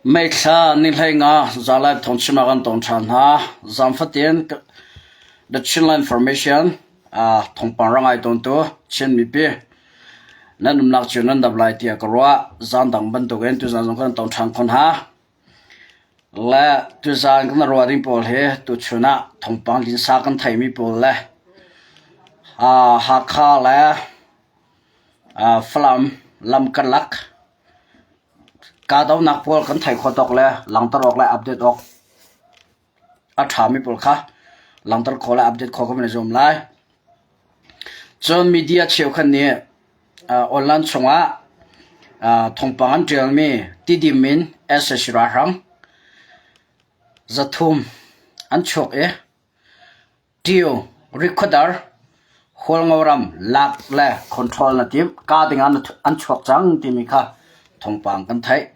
May thla ni 15 zalai thawngchim ah kan tong ṭhan hna. Zaangfatin The Chinland Information thawngpang rak ngai tawntu Chin mipi nan umnak cio nan dam lai tiah ka ruah. Zaan dang bantukin tuzaan zong kan tong ṭhan khon hna. Le tuzaan kan ruah ding pawl hi tuchun ah thawngpang linsa kan theimi pawl le Hakha le Falam lam karlak Kahdohnak pawl kan theih khawh tawk le langhter awk le update awk a ṭhami pawl kha langhter khawh le update khawh kan van i zuam lai. Cun media cheukhat nih online chungah thawngpang an ṭialmi Tidim in sac ralhrang 300 an chuak i Ṭio, Rikhuadar, Hualngoram lak le control na timh. Kaa ding ah an chuak cang timi kha thawngpang kan theih.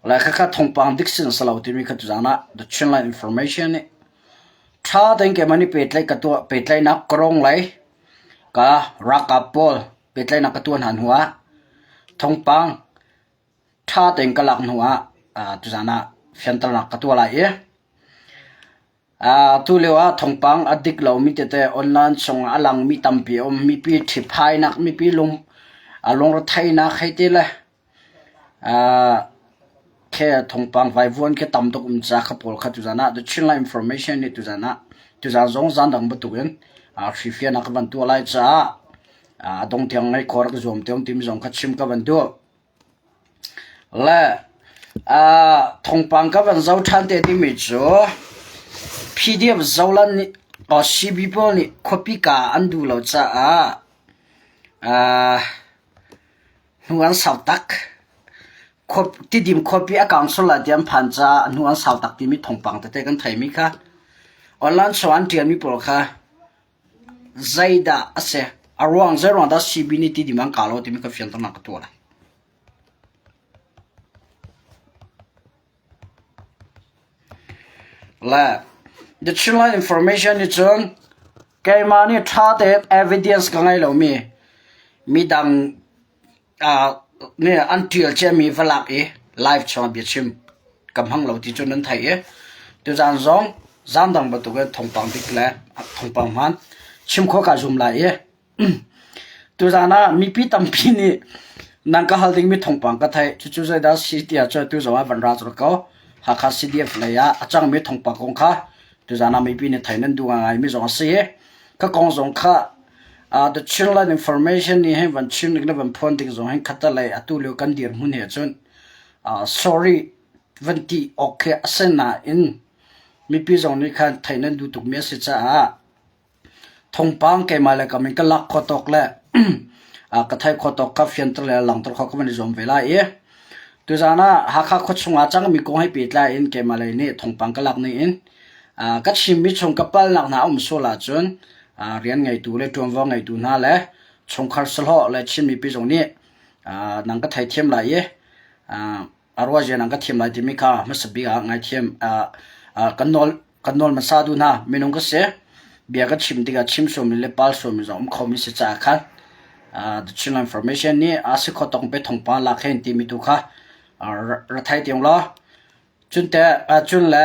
Le khakha thawngpang dik sin si lo timi kha tuzaan ah The Chinland Information nih ṭha tein keimah nih pehtlaih ka tuah pehtlaihnak ka rong lei ka ralkap pawl pehtlaihnak ka tuah hna hnu ah thawngpang ṭha tein ka lak hnu ah tuzaan ah fianternak ka tuah lai i Tulio ah thawngpang a dik lomi tete online chungah a langmi tampi a um. Mipi ṭhiphainak, mipi lung a lungretheihnak hei ti le khi thawngpang vaivuan khi tam tuk um ca kha pawl kha tuzan ah The Chinland Information nih tuzan ah tuzan zong zan dang bantukin hrifian a ka van tuah lai caah a dong tiang ngaih khawh rak i zuam te um timi zong kha chim ka van duh. Le thawngpang ka van zoh ṭhan te dingmi cu PDF Zoland nih CB pawl nih khuapi ka an duh lo caah hnu an sau tak. Tidim khuapi a kang sual lai ti an phan caah hnu an sau tak timi thawngpang tete kan theimi kha online chung an ṭialmi pawl kha zeidah a si? A ruang zeiruang dah CB nih tidim an kah lo timi ka fianternak ka tuah lai. Le The Chinland Information nih cun keimah nih ṭha tein evidence ka ngei lomi midang nih an ṭial ciami va lak i live chungah biachim ka hmang lo ti cu nan theih i tuzaan zong zaan dang bantukin thawngpang dik le thawngpang hmaan chim khawh kaa zum lai i Tuzaan ah mipi tampi nih nan ka hal dingmi thawngpang ka theih. Cucu zeidah a si ti ahcun tu zong ah van ra colh ko. Hakha CDF lei ah a cangmi thawngpang kong kha tuzaan ah mipi nih theih nan duh ngaingaimi zong a si i ka kong zong kha The Chinland Information nih hin van chim ding le van phuan ding zong hin khattelei atu lio kan dirhmun he cun sorry van ti awk khi a si nain mipi zong nih khan theih nan duh tukmi a si caah Thawngpang keimah le kam in ka lak khawh tawk le ka theih khawh tawk kha fianter le langhter khawh ka van i zuam ve lai i tuzaan ah Hakha khuachung ah cangmi kong he pehtlai in keimah lei nih thawngpang ka lak ning in ka chimmi chung ka palnak hna a um sual ahcun rian ngeitu le ṭuanvo ngeitu hna le chungkhar sahlawh le Chin mipi zong nih nang ka theithiam lai i a ruazia nang ka thiam lai timi kha hmasa bik ah ngaithiam kan nawl kan nawl hmasa duh hna. Minung ka si. Bia ka chim tikah chim sualmi le pal sualmi zong um khomi si caah khan The Chinland Information nih a si kho tawk pe thawngpang lak hen timi tu kha ra thai tiang law cun te cun le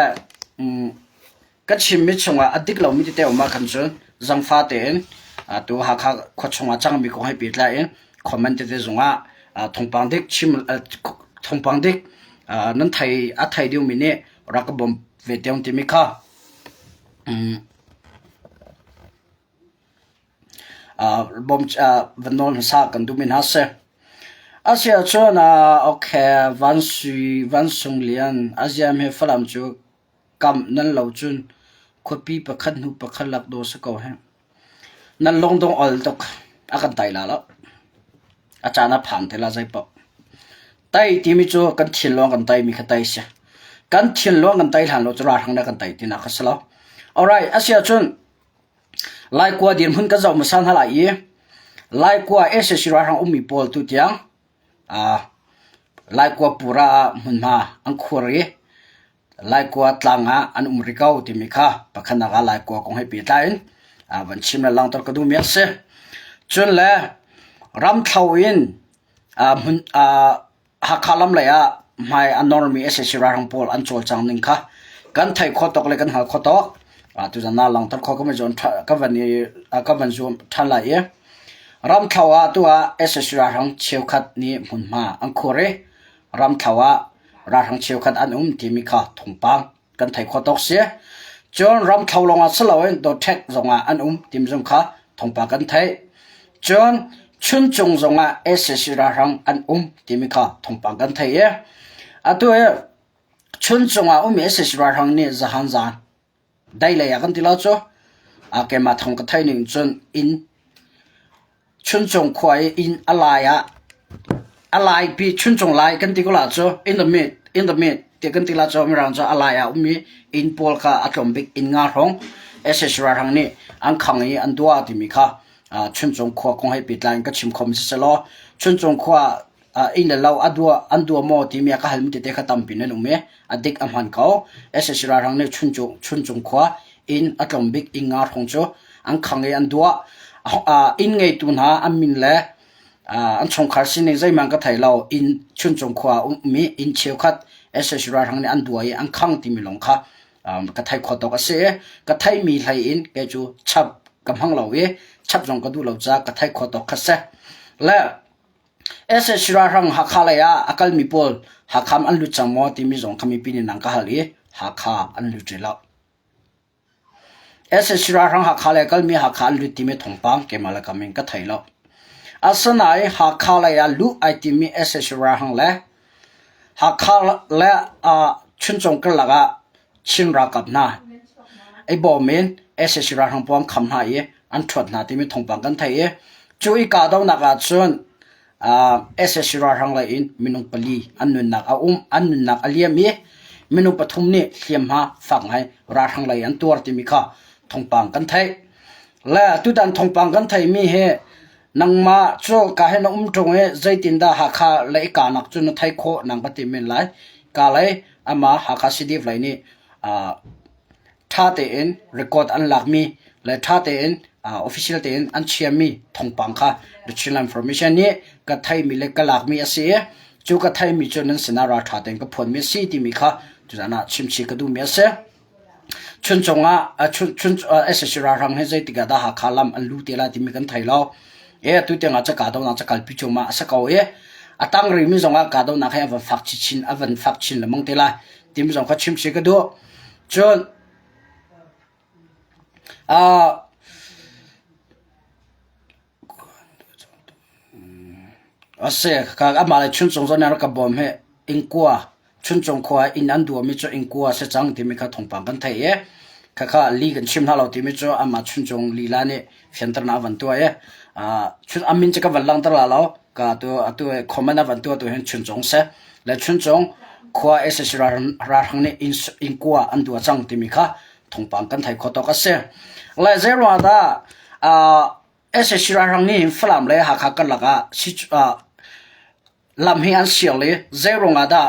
Ka chimmi chungah a dik lomi tete um ahkhan cun zangfa tein atu Hakha khua chungah cangmi kong he pehtlai in comment tete zungah thawngpang dik chim thawngpang dik nan thei a thei dingmi nih rak ka bawm ve te timi kha bawm van nawl hmasa kan duhmi hna si. Asiahcun okay Van Sui Van Sung Lian a ziam he Falam cu Kamh nan lo cun khuapi pakhat hnu pakhat lak dawh si ko hih. Nan lungdong ol tuk. A kan tai la lo. A caan a phan te la zeipaoh. Tai timi cu kan thinlung kan taimi kha tai si. Kan thinlung kan tai hlan lo cu ralhrang nih a kan tai tinak kha si lo. Alright, asiahcun Laikua dirhmun kan zoh hmasa hna lai i Laikua sac ralhrang ummi pawl tu tiang Laikua pura ah hmunhma an khuar i Laikua tlang ah an um rih ko timi kha pakhatnak ah Laikua kong he pehtlai in van chim le langhter ka duhmi a si. Cun le Ramthlo in hmun Hakha lam lei ah hmai a normi sac ralhrang pawl an cawlcang ning kha kan theih khawh tawk le kan hngalh khawh tawk. Tuzan ah langhter khawh ka van zuam ka van i ka van zuam ṭhan lai i Ramthlo ah tu ah sac ralhrang cheukhat nih hmunhma an khuar i Ramthlo ah ralhrang cheukhat an um timi kha thawngpang kan theih khawh tawk si. Cun Ramthlo lawngah si loin Dothek zongah an um timi zong kha thawngpang kan theih. Cun Chuncung zongah sac ralhrang an um timi kha thawngpang kan theih i atu hi Chuncung ah ummi sac ralhrang nih zahan zan Dai lei ah kan ti lo cu. Keimah thawng ka theih ning cun inn Chuncung khua i inn a lai ah a laipi Chuncung lai kan ti ko la cu in the mid in the mid tiah kan ti la cu Mirang cu a lai ah ummi inn pawl kha a tlawm bik inn nga hrawng sac ralhrang nih an khang i an duah timi kha Chuncung khua kong he pehtlai in ka chim kho mi siselaw Chuncung khua inn le lo a duah an duah maw timi a ka halmi tete kha tampi nan um i a dik a hman ko. sac ralhrang nih Chuncung Chuncung khua inn a tlawm bik inn nga hrawng cu an khang i an duah. Inn ngeitu hna an min le an chungkhar sining zeihmanh ka thei lo. Inn Chuncung khua a ummi inn cheukhat sac ralhrang nih an duah i an khang timi lawng kha ka theih khawh tawk a si i ka theihmi hlei in kei cu chap ka hmang lo i chap zong ka duh lo caah ka theih khawh tawk kha si. Le sac ralhrang Hakha lei ah a kalmi pawl Hakha an lut cang maw timi zong kha mipi nih nan ka hal i Hakha an lut rih lo. sac ralhrang Hakha lei a kalmi Hakha an lut timi thawngpang keimah le kam in ka thei lo. Asinain Hakha lei ah luh ai timmi sac ralhrang le Hakha le Chuncung karlak ah Chin ralkap hna i bawm in sac ralhrang pawl an kham hna i an ṭhuat hna timi thawngpang kan theih i cu i kahdohnak ah cun sac ralhrang lei in minung pali an nunnak a um an nunnak a liam i minung pathum nih hliamhma fak ngai ralhrang lei an tuar timi kha thawngpang kan theih. Le tutan thawngpang kan theihmi hi nangmah cu ka he na um ṭung i zeitindah Hakha lei kanak cu na theih khawh nang ka ti men lai. Ka lei amah Hakha CDF lei nih ṭha tein record an lakmi le ṭha tein official tein an chiami thawngpang kha The Chinland Information nih ka theihmi le ka lakmi a si i cu ka theihmi cu nan sinah ralṭha tein ka phuanmi a si timi kha tuzan ah chimchih ka duhmi a si. Chuncung ah chun sac ralhrang hi zeitik ah dah Hakha lam an lu te lai timi kan thei lo. E atu tiang ah ca kahdohnak ca kalpi cuahmah a si ko i a tang rihmi zong ah kahdohnak hi a van fak chinchin a van fak chin lengmang te lai timi zong kha chim chih ka duh. Cun A si, amah le Chuncung zong nih an rak ka bawm hi ingkua Chuncung khua inn an duahmi cu ingkua a si cang timi kha thawngpang kan theih i khakha li kan chim hna lo timi cu amah Chuncung lila nih fianternak a van tuah i a min cu ka van langhter la lo ka atu atu comment a van tuah tu hin Chuncung si le Chuncung khua sac ralhrang nih ingkua an duah cang timi kha thawngpang kan theih khawh tawk a si. Le zeiruangah dah sac ralhrang nih hin Falam le Hakha karlak ah lam hi an sial i zeiruangah dah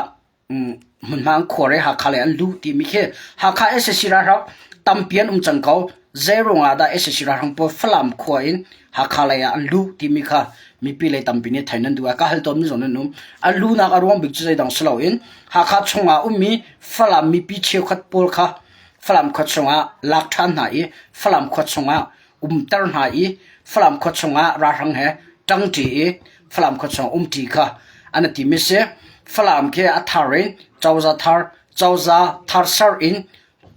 hmunhma an khuar i Hakha lei an luh timi khi Hakha sac ralhrang tampi an um cang ko. Zeiruangah dah sac ralhrang pawl Falam khua in Hakha lei ah an luh timi kha mipi lei tampi nih theih nan duh. A ka hal tawnmi zong nan um. A luhnak a ruang bik cu zeidang si loin Hakha chungah ummi Falam mipi cheukhat pawl kha Falam khua chungah lak ṭhan hna i Falam khua chungah umter hna i Falam khua chungah ralhrang he ṭangṭi i Falam khua chung umṭi kha an i tim i si. Falam khi a thar in cozah thar cozah thar ser in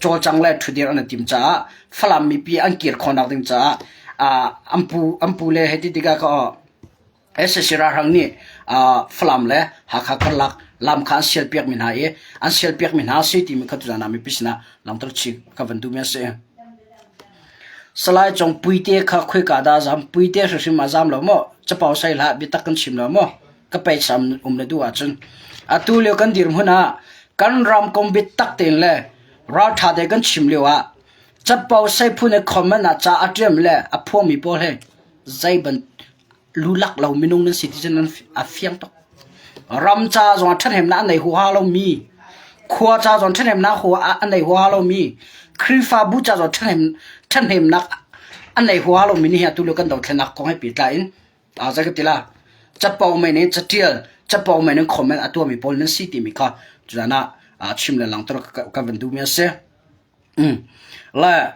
cawlcang le ṭhudir an i tim caah Falam mipi an kir khawhnak ding caah an pu an pu le hei ti tikah ka sac ralhrang nih Falam le Hakha karlak lam kha an sialpiakmi hna i an sialpiakmi hna a si timi kha tuzan ah mipi sinah langhter chih ka van duhmi a si. Salai Cung Puite kha khoika dah a zam? Puite hrimhrim a zam lo maw? Capo sai hlah, biatak kan chim lo maw? Ka peisam um le duh ahcun. Atu lio kan dirhmun ah kan ram kong biatak tein le ralṭha te kan chim lio ah capo sai phun i comment ah ca a ṭiam le a phuangmi pawl he zei ban lulak lo minung nan si ti cun nan a fiang tuk. Ram ca zong ah ṭhathnemnak a nei huaha lomi, khua ca zong ṭhathnemnak a nei huaha lomi, Khrihfabu ca zong ṭhathnemnak a nei huaha lomi nih hi atu lio kan dothlennak kong he pehtlai in zei ka ti la, capo men in caṭial. Capo men in comment a tuahmi pawl nan si timi kha tuzan ah chim le langhter ka van duhmi a si. Le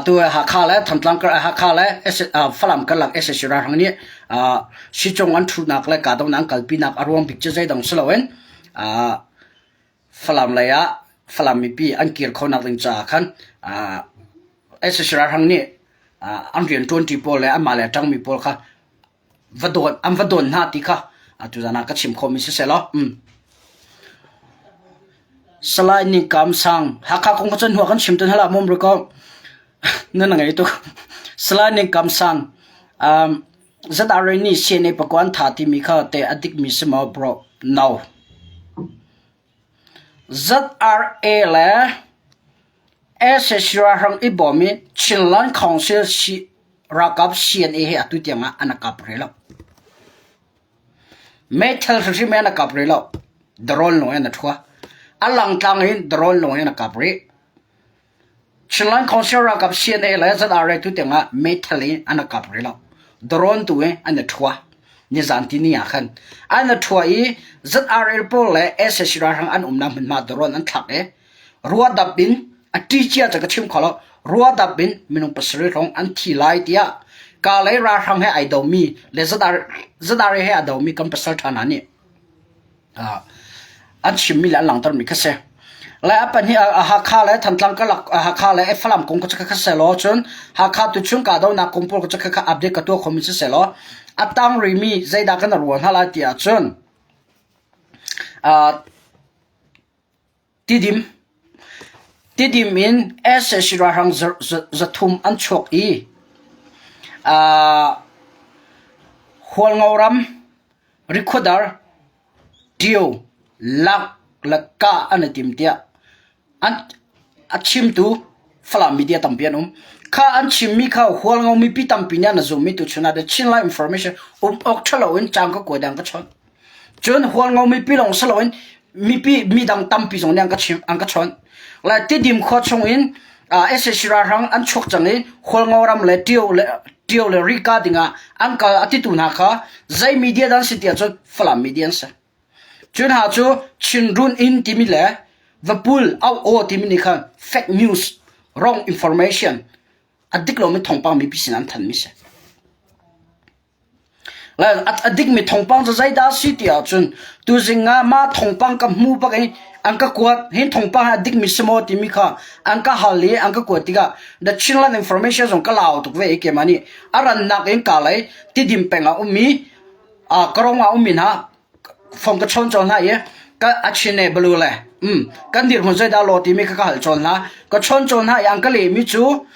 tu Hakha le Thantlang Hakha le Falam karlak sac ralhrang nih sicung an ṭhunak le kahdohnak an kalpinak a ruang bik cu zeidang si loin Falam lei ah Falam mipi an kir khonak ding caah khan sac ralhrang nih an rianṭuanṭi pawl le anmah le a ṭangmi pawl kha va dawn an va dawn hna ti kha tuzan ah ka chim khawhmi siseh law. Salai Ning Kam Sang Hakha kong kha cun hnuah kan chim tawn hlah mom rih ko. Nan ngei tuk. Salai Ning Kam Sang um, ZRA nih CNA pakua an tha timi kha te a dikmi si maw bro? No. ZRA le SSR hrang i bawm i Chinland Council ralkap CNA he atu tiang ah an kap rih lo. Meithal hrimhrim he an kap rih lo. Drone lawng in a thua. A langtlang in drone lawng in a kap rih. Chinland Council ralkap CNA le ZRA tu tiang ah meithal in an kap rih lo. Drone tu in an i thua. Nizan tini ah khan an i thua i ZRA pawl le sac ralhrang an umnak hmunhma drone an thlak i ruadap in a ṭi cia cu ka chim kho lo. Ruadap in minung pasarih hrawng an thi lai tiah Kalay ralhrang he ai domi le ZRA he a domi kan pasal ṭha hna nih an chimmi le an langhtermi kha si. Le a pahnih Hakha le Thantlang karlak Hakha le Falam kong kha kha selaw cun Hakha tu chung kahdohnak kong pawl kha kha update ka tuah khomi si selaw a tang rihmi zeidah kan ruah hna lai ti ahcun Tidim Tidim in sac ralhrang zathum an chuak i Hualngo ram Rikhuadar Ṭio lak le kah an i tim tiah a chimtu Falam media tampi an um. Kha an chimmi kha Hualngo mipi tampi nih an zummi tuchun ah The Chinland Information um awk ṭha loin caang ka kuai dang ka chawnh. Cun Hualngo mipi lawng si loin mipi midang tampi zong nih an ka chim an ka chawnh. Le Tidim khua chung in sac ralhrang an chuak cang i Hualngo ram le Ṭio le Ṭio le Rika dingah an kal a titu hna kha zei media dah an si ti ahcun Falam media an si. Cu hna cu Chinrun Inn timi le Vapul Au Aw timi nih khan fake news, wrong information, a dik lomi thawngpang mipi sin an thanmi si. Le a dikmi thawngpang cu zeidah a si ti ahcun tuzing ah mah thawngpang ka hmu bak i an ka kuat hi thawngpang hi a dikmi si maw timi kha an ka hal i an ka kuat tikah The Chinland Information zong ka lau tuk ve i keimah nih a rannak in ka lei Tidim peng ah ummi Karong ah ummi hna fong ka chawn cawn hna i ka a chin e balu le um kan dirhmun zeidah law timi kha ka hal cawn hna ka chawn cawn hna i an ka lehmi cu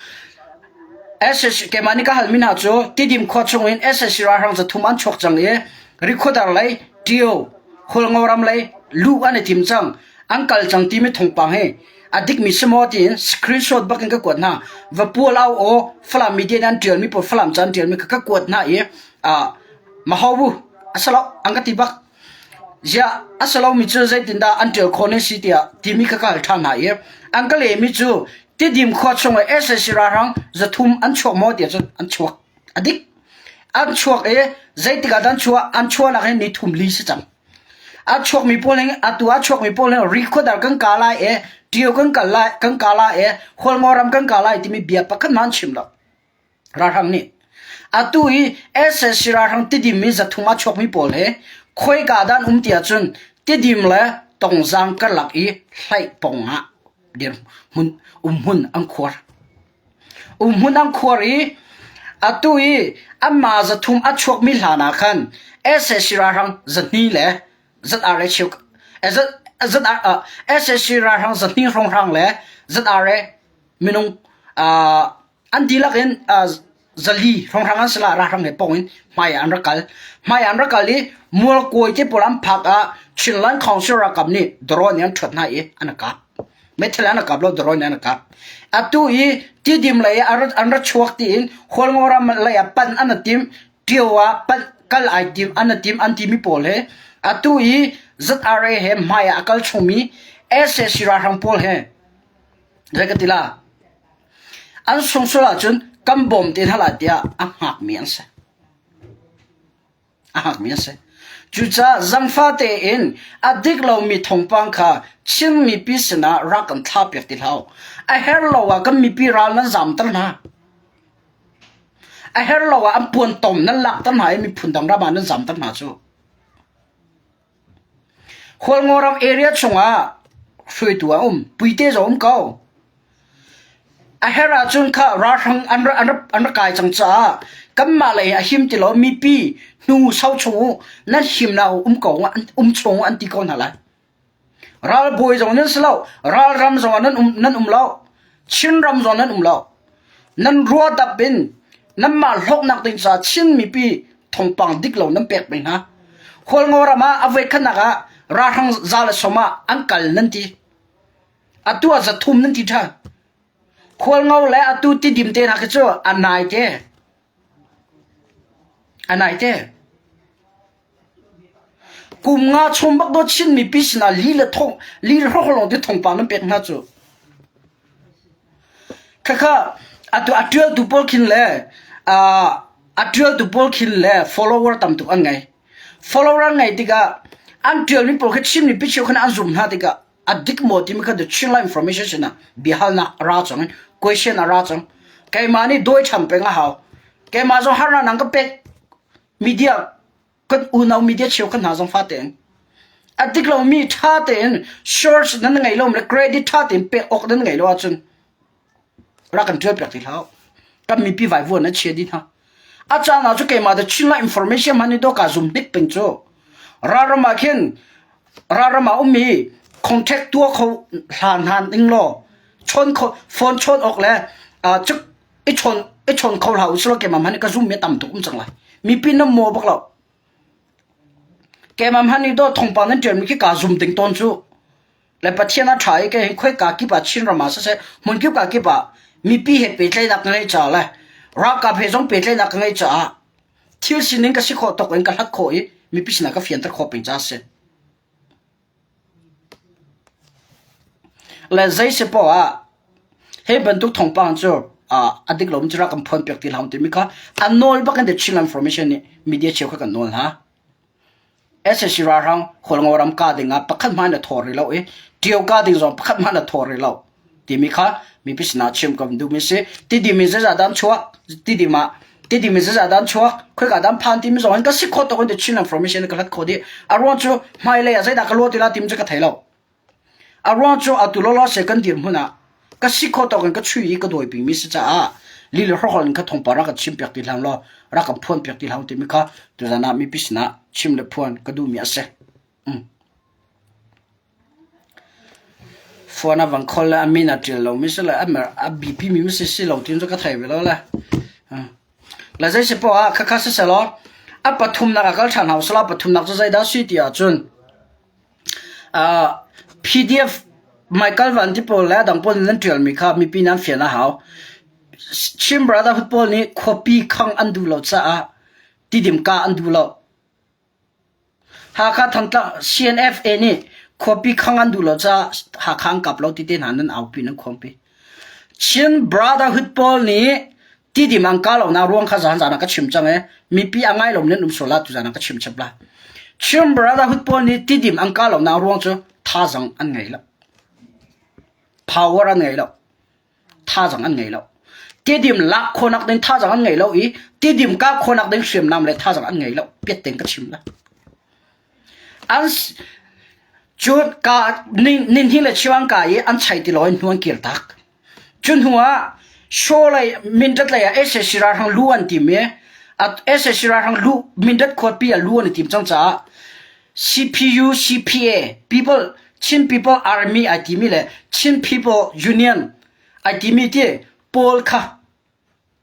SSC keimah nih ka halmi hna cu Tidim khua chung in SSC ralhrang zathum an chuak cang i Rikhuadar lei Tio Hualngo ram lei luh an i tim cang an kal cang timi thawngpang hi a dikmi si maw tiin screenshot bak in ka kuat hna Vapual au aw Falam media nih an ṭialmi pawl Falam ca an ṭialmi kha ka kuat hna i mahobu a si lo an ka ti bak ziah a si lomi cu zeitindah an ṭial khawh ne si tiah timi kha ka hal ṭhan hna i an ka lehmi cu Tidim khua chung i sac ralhrang 300 an chuak maw tiah cun an chuak a dik an chuak i zeitik ah dah an chuah an chuahnak hi ni thum li si cang a chuakmi pawl hin atu a chuakmi pawl hin rikhuadar kan ka lai i Ṭio kan kal lai kan ka lai i Hualngo ram kan ka lai timi bia pakhat hmanh an chim lo Ralhrang nih atu i sac ralhrang Tidim in 300 a chuakmi pawl hi khoika dah an um ti ahcun Tidim le Tongzang karlak i Hlaihpong ah dirhmun umhmun an khuar. Umhmun an khuar i atu i anmah 300 a chuakmi hlan ah khan sac ralhrang 200 le ZRA cheu sac ralhrang 200 hrawnghrang le ZRA minung An dihlak in 400 hrawnghrang an si la ralhrang he pong in hmai ah an rak kal. Hmai ah an rak kal i Mualkawi te pawl an phak ah Chinland Council ralkap nih drone in an ṭhuat hna i an kap. Meithal an kap lo drone in an kap. Atu i Tidim lei ah an ra chuak tiin Hualngo ram lei ah pan an tim Ṭio ah pan kal ai tim an tim an timi pawl he atu i ZRA he hmai ah a kal chungmi sac ralhrang pawl he zei ka ti la An sungsual ahcun kan bawm te hna lai tiah a hngakmi an si. A hngakmi an si. Cucaah zangfa tein a dik lomi thawngpang kha Chin mipi sinah rak kan thlahpiak ti hlah u. A herh lo ah kan mipi ral nan zamter hna. A herh lo ah an puantom nan lakter hna i miphun dang ram ah nan zamter hna cu. Hualngo ram area chungah hruaitu a um. Puite zong um ko. A herh ahcun kha ralhrang an ra, an ra, an ra kai cang caah kanmah lei a him ti lo mipi hnu sau chung u nan himnak um ko um chung an ti ko hna lai. Ralbawi zong nan si lo, ralram zong ah nan um, nan um lo, Chinram zong nan um lo. Nan ruadap in nanmah hlawknak ding caah Chin mipi thawngpang dik lo nan pek peng hna. Hualngo ram ah a voikhatnak ah ralhrang za le som ah an kal nan ti. Atu ah 300 nan ti ṭhan. Hualngo le atu Tidim te hna khi cu a nai te. A nai te. Kum nga chung bak dawt Chin mipi sinah li le thong li le hrokhrawl ti thawngpang nan pek hna cu. Khakha atu a ṭialtu pawl khin le a ṭialtu pawl khin le follower tam tuk an ngei. Follower an ngei tikah an ṭialmi pawl khi Chin mipi cheukhat an zum hna tikah a dik maw timi kha the Chinland information sinah biahalnak a ra cang question a ra cang. Keimah nih dawi ṭhan peng a hau. Keimah zong harnak nang ka pek media kan unau media cheukhat hna zong fa tein a dik lomi ṭha tein source nan ngei lo le credit ṭha tein pek awk nan ngei lo ahcun rak kan ṭial piak ti hlah kan mipi vaivuan nan chia dih hna a caan ah cu keimah the Chinland information hman i do ka zum hnik peng cu ralram ah khin ralram ah ummi contact tuah kho hlan hnan ding law chawn kho phone chawn awk le cuk i chawn i chawn kho hlah usulaw keimah hmanh ka zum mi tam tuk um cang lai mipi nan maw bak lo keimah hmanh i do thawngpang nan ṭial mi khi ka zum ding tawn cu le Pathian a ṭha i ke hi khoi ka kip ah Chin ram ah siseh hmun kip ka kip ah mipi he pehtlaihnak ka ngeih caah le ralkap he zong pehtlaihnak ka ngeih caah thil sining ka si khawh tawk in ka hlat khawh i mipi sinah ka fianter khawh peng caah a si. Le zei si poah ah hi bantuk thawngpang cu a dik lomi cu rak kan phuanpiak ti hlah timi kha a nawl bak in The Chinland Information nih media cheukhat kan nawl hna. SAC ralhrang Hualngo ram kah ding ah pakhat hmanh a thaw rih lo i Ṭio kah ding zong pakhat hmanh a thaw rih lo timi kha mipi sinah chim kan duhmi si. Tidim in zeizah dah an chuak? Tidim ah Tidim in zeizah dah an chuak? Khoika dah an phan timi zong in ka si khawh tawk in The Chinland Information ka hlat khawh dih. A ruang cu hmailei ah zeidah ka luat ti la timi cu ka thei lo. A ruang cu atu lawlaw se kan dirhmun ah ka si khawh tawk in ka chui i ka dawi pingmi si caah li le hrokhol in ka thawngpang rak kan chimpiak ti hlah law rak kan phuanpiak ti hlah timi kha tuzan ah mipi sinah chim le phuan ka duhmi a si. Mm. Phone a van call le a min a ṭial lomi si le a bipi mi si si lo tin cu ka thei ve lo le. Le zei si poah ah khakha siselaw a pathumnak a kal ṭhan hau sala pathumnak cu zeidah si ti ahcun PDF Michael Van ti pawl le a dang pawl nih nan ṭialmi kha mipi nih an fian a hau. Chin Brotherhood pawl nih khuapi khang an duh lo caah Tidim kah an duh lo. Hakha Thantlang CNFA nih khuapi khang an duh lo caah Hakha an kap lo ti te hna nan aupi nan khuangpi. Chin Brotherhood pawl nih Tidim an kah lonak ruang kha zan zan ah ka chim cang i mipi a ngai lomi nan um sual ah tuzan ah ka chim chap lai. Chin Brotherhood pawl nih Tidim an kah lonak ruang cu thazang an ngei lo. Power an ngei lo. Thazang an ngei lo. Tidim lak khawhnak ding thazang an ngei lo i tidim kah khawhnak ding hriamnam le thazang an ngei lo. Piat tein ka chim la. An cu ka nin hi le chiang ka i an chai ti lo in hnu an kir tak. Cu hnu ah Shaw lei Mindat lei ah SAC ralhrang lu an tim i SAC ralhrang lu Mindat khuapi ah lu an i tim cang caah CPU CPA People Chin People Army ai timi le Chin People Union ai timi ti pawl kha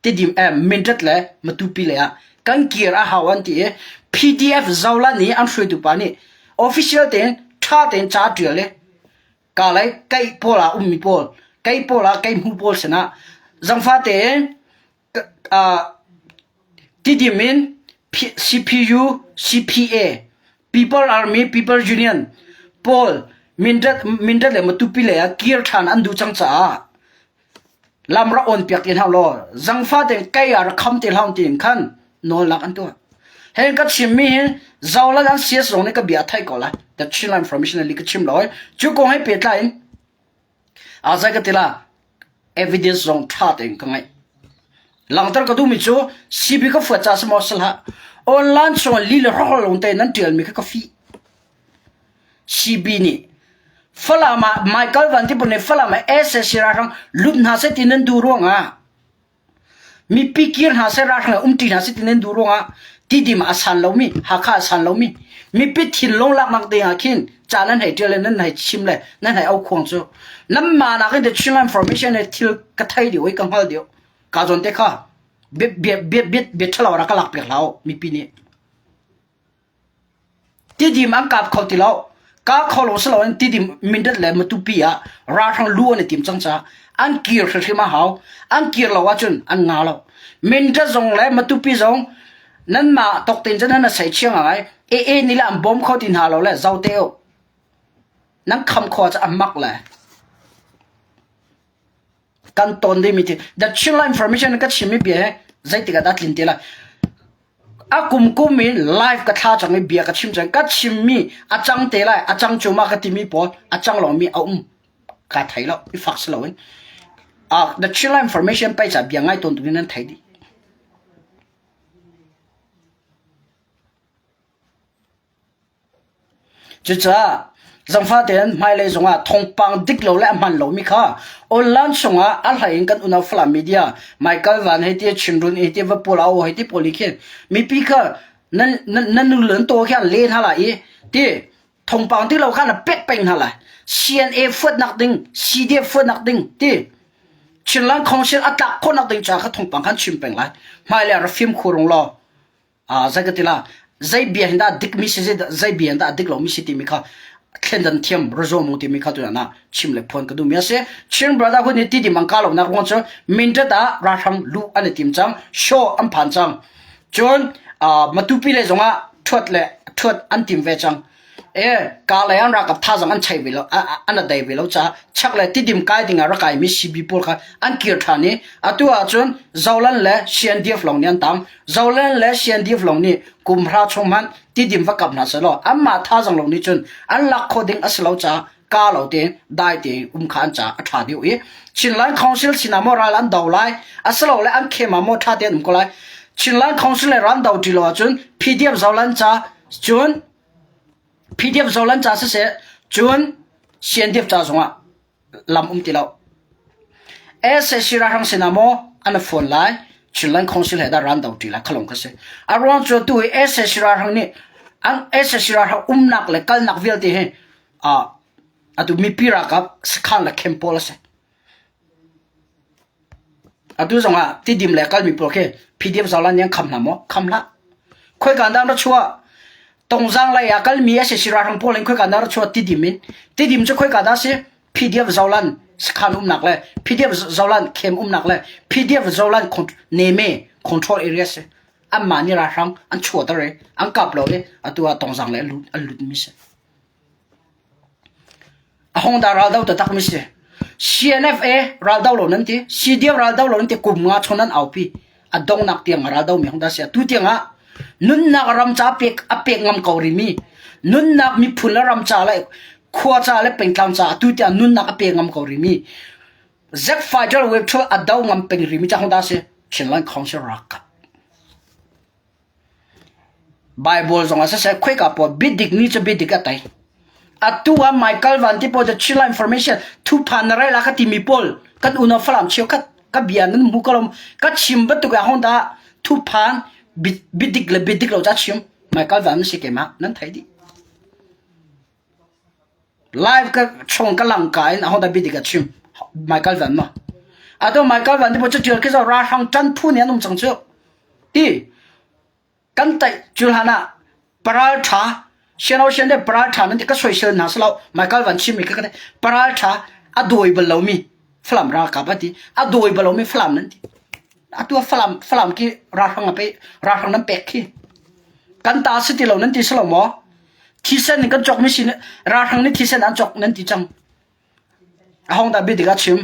Tidim eh Mindat le Matupi lei ah kan kir a hau an ti i PDF Zolan i an hruaitu pa nih official tein ṭha tein ca a ṭial i ka lei keih pawl ah ummi pawl kei pawl ah kei hmu pawl sinah zangfa tein Tidim in CPU, CPA, People Army, People Union pawl Mindat, Mindat le Matupi lei ah kir ṭhan an duh cang caah lam rak on piak ti hlah law zangfa tein kei ah rak kham ti hlah tiin khan nawlnak an tuah. Hei ka chimmi hi zolan an CS zong nih ka bia a theih ko lai. The Chinland Information li ka chim lo. Cu kong he pehtlai in a zai ka ti la evidence zong ṭha tein ka ngeih. Langhter ka duhmi cu CB ka fuat ca si maw si hlah. Online chung li le hrokhol lung tein nan ṭialmi kha ka fih. CB nih Falam ah Michael Van Ti nih Falam ah SAC ralhrang lut hna seh ti nan duh ruangah mipi kir hna seh ralhrang he umṭi hna seh ti nan duh ruangah Tidim ah a san lomi Hakha a san lomi mipi thinlung laknak ding ah khin ca nan hei ṭial le nan hei chim le nan hei aukhuang cu nanmah nakin the Chinland Information he thil ka thei deuh i ka hngal deuh ka zawn te kha bia bia bia bia bia ṭhalo rak ka lak piak hlah u mipi nih. Tidim an kap kho ti lo. Kah kho lo si loin Tidim Mindat le Matupi ah ralhrang lu an i tim cang caah an kir hrimhrim a hau. An kir lo ahcun an nga lo. Mindat zong le Matupi zong nanmah tawkten cun nan sei chiang ngai. AA nih le an bawm kho ti hna lo le zote u. Nan kham kho cu a mak le. Kan ton dingmi thil. The Chinland Information ka chimmi bia hi zeitik ah dah tlin te lai. A kumkum in live ka thla cang i bia ka chim cang. Ka chimmi a cang te lai, a cang cu ma ka timi pawl a cang lomi a um. Ka thei lo, i fak si loin. Uh, the Chinland Information pei ca bia ngai tawn tu nan thei dih. Cucaah zangfah tein hmailei zongah thawngpang dik lo le a hman lomi kha online chungah a hlei in kan unau Falam media Michael Van hei ti Chinrun hei ti Vapul Au hei ti pawl nih khin mipi kha nan nan nan nu le nan taw khi an le hna lai i ti thawngpang dik lo kha na pek peng hna lai. CNA fuatnak ding CDF fuatnak ding ti Chinland Council a tlak khawhnak ding ca kha thawngpang khan chim peng lai. Hmailei ah ra fimkhur rung law zei ka ti la zei bia hin dah dik mi si zei bia hin dah dik lo mi si timi kha thlendan thiam razo mu timi kha tu na chim le phuan ka duh mi a si Chin Brotherhood nih ti dimang ka lo nak ruang cu Mindat ah ralhrang lu an i tim cang show an phan cang cun Matupi le zongah thuat le thuat an tim ve cang E ka lei an ralkap thazang an chei ve lo an a dei ve lo caah chak le tidim kai ding ah rak kaimi CB pawl kha an kir ṭhan i atu ahcun Zolan le CNDF lawng nih an tang. Zolan le CNDF lawng nih kum hra chung hmanh tidim va kap hna sehlaw anmah thazang lawng nih cun an lak khawh ding a si lo caah ka lo tein dai tein um kha an caah a ṭha deuh i Chinland Council sinah maw ral an do lai asilole an khem ah maw ṭha tein um ko lai. Chinland Council le ral an do ṭi lo ahcun PDF Zolan ca cun PDF Zolan ca siseh cun CNDF ca zongah lam um ti lo. SAC ralhrang sinah maw an i fawn lai Chinland Council he dah ran do ṭi lai khalong kha si. A ruang cu tu hi SAC ralhrang nih an SAC ralhrang umnak le kalnak vialte hi uh, atu mipi ralkap sakhan le camp pawl a si. Atu zongah Tidim le kalmi pawl khi PDF Zolan nih an kham hna maw? Kham hlah. Khoika dah ra chuah? Tongzang lei ah kalmi SAC ralhrang pawl in khoika dah ra chuah Tidim in? Tidim cu khoika dah si? PDF Zolan sakhan umnak le PDF Zolan camp umnak le PDF Zolan neme control area si. Anmah nih ralhrang an chuahter i an kap lo i atu ah Tongzang le an lutmi si. A hong dah raldo taktak mi si. CNFA raldo lo nan ti, CDF raldo lo nan ti kum nga chung nan aupi. A dongnak tiang a raldo mi hong dah si. Tu tiang ah nunnak ram ca pek a pek ngam ko rih mi nunnak miphun le ram ca le khua ca le pengtlang ca tu tiang nunnak a pe ngam ko rih mi Z fighter web thul a do ngam peng rih mi ca hong dah si. Chinland Council ralkap. Baibal zongah siseh khoika pawl biadik mi cu biadik a tei. Atu ah Michael Van ti pawl the Chila information thuphan na rel ah ka timi pawl kan unau Falam cheukhat ka bia nan hmu ko lo ka chim bantuk ah hong dah thuphan biadik le biadik lo ca chim Michael Van si keimah nan thei dih. Live ka chung ka lang ka in ahodah biadik a chim Michael Van ma. Atu Michael Van ti pawl cu tial khi zo ralhrang ṭan phu nih an um cang cu. Ti kan taih cu hlan ah paral ṭha siano sian le paral ṭha nan ti ka soisel hna silo Michael Van chim mi ka ka paral ṭha a dawi bal lomi Falam ralkap a ti a dawi bal lomi Falam nan ti atu Falam Falam ki ralhrang a pe ralhrang nan pek khi kan ta si ti lo nan ti si lo maw Thisen in kan cawkmi sin ralhrang nih thisen an cawk nan ti cang. A hong dah biadik a chim?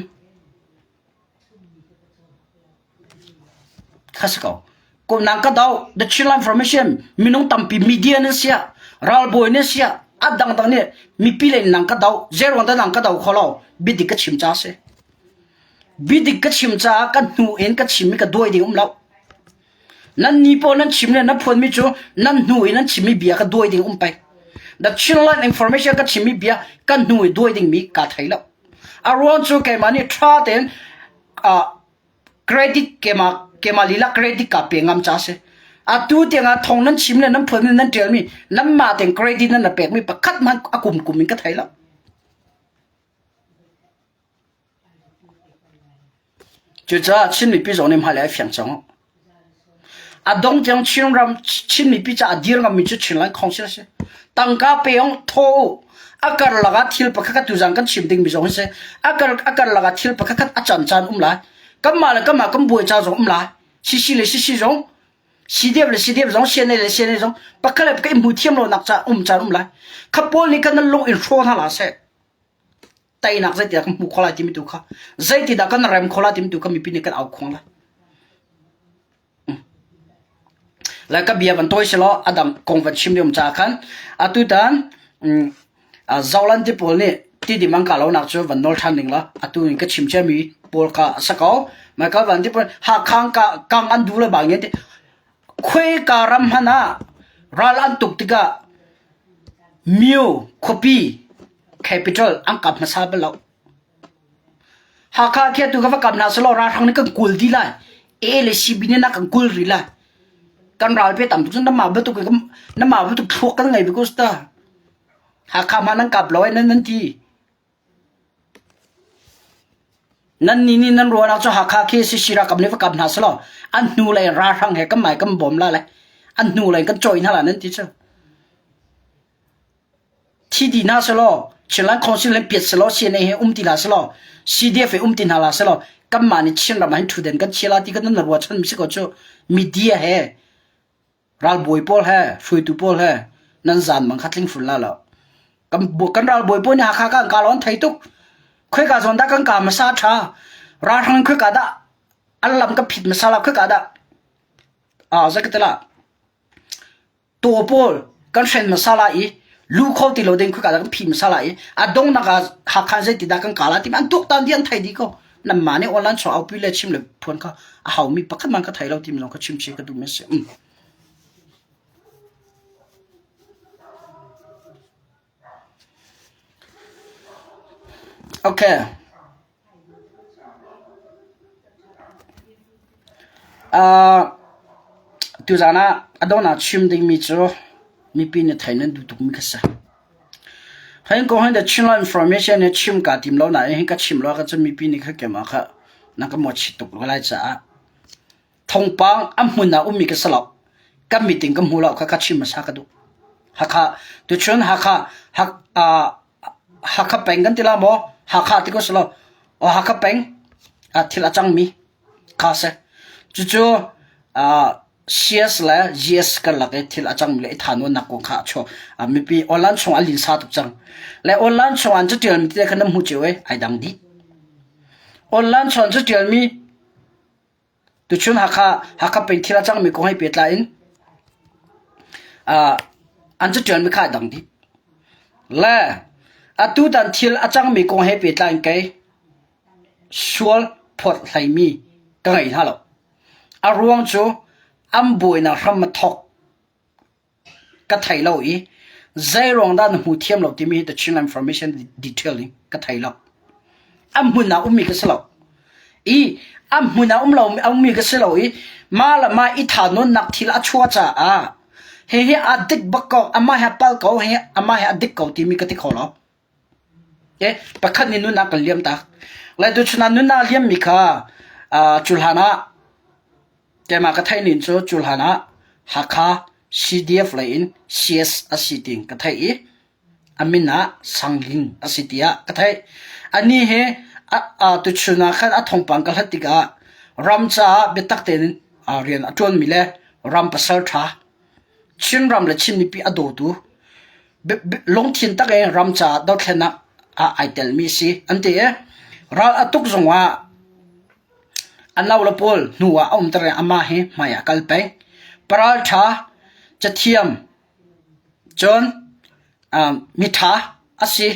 Kha si ko. Nang ka do The Chinland Information minung tampi media nan sia ralbawi nan sia a dangdang nih mipi le nang ka do zeiruang dah nang ka do kho lo biadik ka chim ca si. Biadik ka chim caah ka hnu in ka chim i ka duai ding um lo. Nan ni pawl nan chim le nan phuanmi cu nan hnu in nan chimmi bia ka duai ding um peng. The Chinland Information ka chimmi bia ka hnu i duai dingmi kaa thei lo. A ruang cu keimah nih ṭha tein uh, credit keimah keimah lila credit ka pe ngam ca si. Atu tiangah thong nan chim le nan phuanmi nan ṭialmi nanmah tein credit nan na pekmi pakhat hmanh a kum kum in ka thei lo. Cucaah Chin mipi zong nih hmailei ai fiang cang. A dong tiang Chinram Chin mipi caah a dir ngammi cu Chinland Council a si. Tangka pe ong thaw u. A karlak ah thil pakhat khat tuzaan kan chim dingmi zong hi si. A kar a karlak ah thil pakhat khat a can caan um lai. Kanmah le kanmah kan buai ca zong um lai. CC le CC zong CDF le CDF zong CNA le CNA zong pakhat le pakhat i hmu thiam lonak ca um caan um lai. Kha pawl nih kan nan lung in hraw hna la seh. Teinak zeitidah kan hmu kho lai timi tu kha zeitidah kan rem kho lai timi tu kha mipi nih kan au khuang lai. Le ka bia van tawi selaw a dang kong van chim um ca khan atutan Zolan ti pawl nih tidim an kah lonak cu van nawl ṭhan ding la atu in ka chim ciami pawl kha a si ko. Michael van ti pawl Hakha ka kang an duh le bangin ti khuaika ram hmanh ah ral an tuk tikah myo khuapi capital an kap hmasa bal lo. Hakha khi atu ka va kap hna selaw ralhrang nih kan kul dih lai. A le CB nih na kan kul rih lai. Kan ral pe tam tuk cun nanmah bantuk nanmah bantuk thluak kan ngei because ta. Hakha hmanh nan kap lo ai nan nan ti. Nan nih nih nan ruahnak cu Hakha khi CC ralkap nih va kap hna selaw an hnu lei ralhrang he kan mai kan bawm la le an hnu lei kan cawi hna la nan ti cu. Thi dih hna selaw Chinland Council hin piat selaw CNA he um ti hlah selaw CDF he um ti hna hlah selaw kanmah nih Chinram ah hin ṭhutden kan chia la ti kha nan ruahchan mi si ko cu media he ralbawi pawl he hruaitu pawl he nan zan mang kha tling fun la lo. Kan kan ralbawi pawl nih Hakha kan ka lawn thei tuk. Khoika zawn dah kan ka hmasa ṭha ralhrang khoika dah an lam ka phit hmasa la khoika dah ah zei ka ti la Taw pawl kan hren hmasa lai i lu kho ti lo ding khua kan phi hmasa lai i a donghnak ah Hakha zeiti dah kan ka lai timi an tuaktan dih an thei dih ko. Nanmah nih online chuah aupi le chim le phuan kha a haumi pakhat man ka thei lo timi zong kha chim chih ka duhmi a si. Um. Okay. Uh, tuzaan ah a donghnak chim dingmi cu mipi nih theih nan duh tukmi kha si. Hi kong hi the Chinland Information nih chim kaa tim lo nain hi ka chim lo ahcun mipi nih kha keimah kha na ka mawhchiat tuk lai caah thawngpang a hmun ah ummi ka si lo. Ka meeting ka hmu lo kha ka chim hmasa ka duh. Hakha tuchun Hakha Hak, uh, Hakha peng kan ti la maw? Hakha ti ko si lo. O Hakha peng ah thil a cangmi kha si. Cucu uh, CS le GS karlak i thil a cangmi le i thanuannak kong kha a chuak. Uh, mipi online chung a linsa tuk cang. Le online chung an catialmi te kha nan hmu cio i ai dang dih. Online chung an catialmi Tuchun Hakha Hakha peng thil a cangmi kong he pehtlai in uh, an caṭialmi kha a dang dih. Le atutan thil a cangmi kong he pehtlai in kei sual phawt hleimi ka ngei hna lo. A ruang cu an buainak hram a thawk Ka thei lo i zeiruang dah na hmu thiam lo timi hi the Chin Information detail in ka thei lo. A hmun ah ummi ka si lo. I a hmun ah um lo ummi ka si lo i mah le mah i tha-nawnnak thil a chuah caah hihi a dik bak ko, amah hi a pal ko, hi amah hi a dik ko timi ka ti kho lo. E, pakhat nih nunnak kan liam tak. Lai tuchun ah nunnak liammi kha uh, cu hlan ah Keimah ka theih ning cu cu hlan ah Hakha CDF lei in CS a si tiin ka theih i a min ah Sang Ling a si tiah ka theih. Anih hi tuchun ah khan a thawngpang ka hlat tikah ram caah biatak tein rian a ṭuanmi le ram pasal ṭha, Chinram le Chin mipi a dawtu, lungthin tak in ram caah dothlennak ah ai telmi a si an ti i ral a tuk zongah A no le pawl hnu ah a umter i amah hi hmai ah a kal peng. Paralṭha, cathiam, cun miṭha a si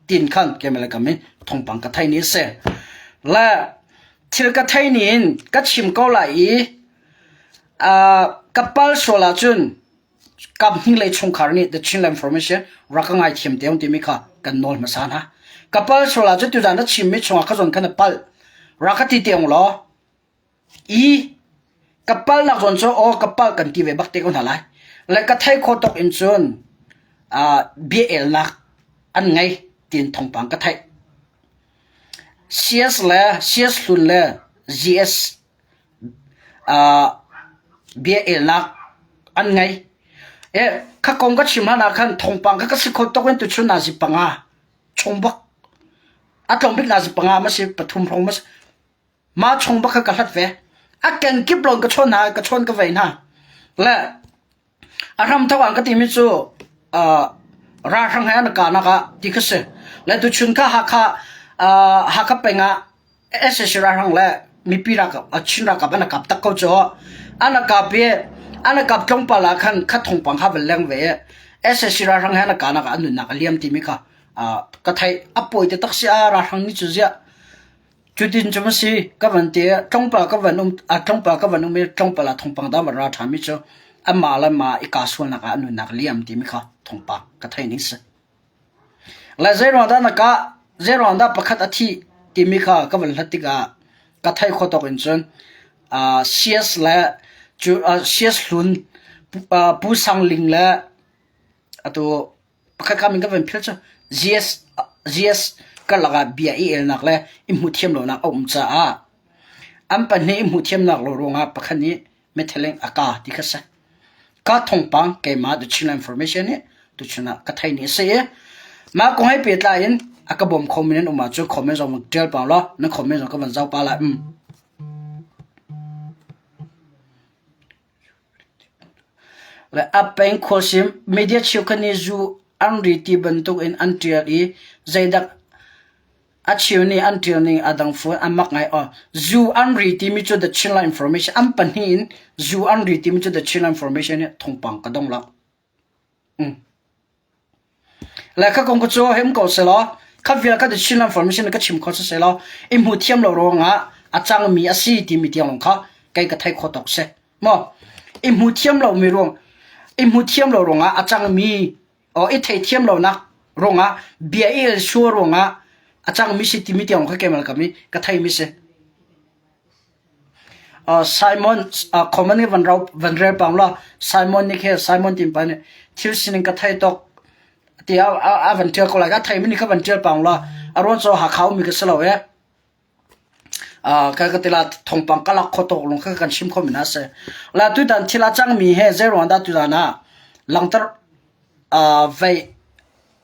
tiin khan keimah le kam in thawngpang ka theih ni a si. Le thil ka theih ni in ka chim ko lai i ka pal sual ahcun Kaphnih lei chungkhar nih The Chinland Information rak ka ngaithiam te timi kha kan nawl hmasa hna. Ka pal sual ahcun tuzan na chimmi chungah ka zawn khan na palh. Rak ka ti te ung law i ka palnak zawn cu aw ka palh kan ti ve bak te ko hna lai. Le ka thei khawh tawk in cun uh, bia elnak an ngei tiin thawngpang ka theih. CS le CS hlun le GS bia elnak an ngei. Kha kong ka chim hlan ah khan thawngpang kha ka si kho tuk in tuchun nazi panga chung bak a tlawm bik nazi panga ma si pathum hrawng ma si ma chung bak kha ka hlat ve. A kenkip lawng ka chawn hna ka chawn ka vei hna. Le A hramthawk an ka timi cu ralhrang he an i kahnak ah ti kha si. Le tuchun kha Hakha Hakha peng ah sac ralhrang le mipi ralkap Chin ralkap an i kap tak ko cu. An i kap i an i kap tlawmpal ah khan kha thawngpang kha van leng ve i sac ralhrang he an i kahnak ah an nunnak a liam timi kha ka theih. A pawi taktak si a ralhrang nih cu ziah Cutin cu a si, ka van ti i tlawmpal ka van um, tlawmpal ka van um i tlawmpal ah thawngpang dang van ra ṭhanmi cu amah le mah i kaa sualnak ah a nunnak liam timi kha thawngpang ka theih ning si. Le zeiruang dah na kah, zeiruang dah pakhat a thih timi kha ka van hlat tikah ka theih khawh tawk in cun uh, CS le cu uh, CS hlun uh, Pu Sang Ling le atu Pakhat ka min ka van philh cu GS, GS karlak ah bia i elnak le i hmuhthiam lonak a um caah an pahnih i hmuhthiamnak lo ruangah pakhat nih metheleng a ka ti kha si. Ka thawngpang keimah The Chinland Information nih tuchun ah ka theih ni a si i mah kong he pehtlai in a ka bawm khomi nan um ahcun comment zong van ṭial pang law nan comment zong ka van zoh pah lai. Um. Le a peng khualsim media cheukhat nih zu an ri ti bantuk in an ṭial i zeidah a cheu nih an ṭial ning a dang fawn an mak ngai aw. Zu an ri timi cu The Chinland Information an pahnih in zu an ri timi cu The Chinland Information nih thawngpang ka dong lo. Mm. Le kha kong cu hem ko selaw kha vial kha The Chinland Information ka chim kho selaw i hmu thiam lo ruangah a cangmi a si timi tiang lawng kha kei ka thei kho tok si. Maw i hmu thiam lo mi ruang i hmu thiam lo ruangah a cangmi o i thei thiam lonak ruangah bia i el sua ruangah a cangmi si timi tiang kha kemal kami ka thei mi si. Simon common nih van rau van rel pang law Simon nih khi Simon tim pa nih thil sining ka thei tuk tiah a van ṭial ko lai ka theimi nih kha van ṭial pang law a ruang cu Hakha ummi ka si lo e ka ka tila thawngpang ka lak kho tuk lung kha kan chim kho mi hna si la tutan thil a cangmi he zei ruang dah tutan ah langter vei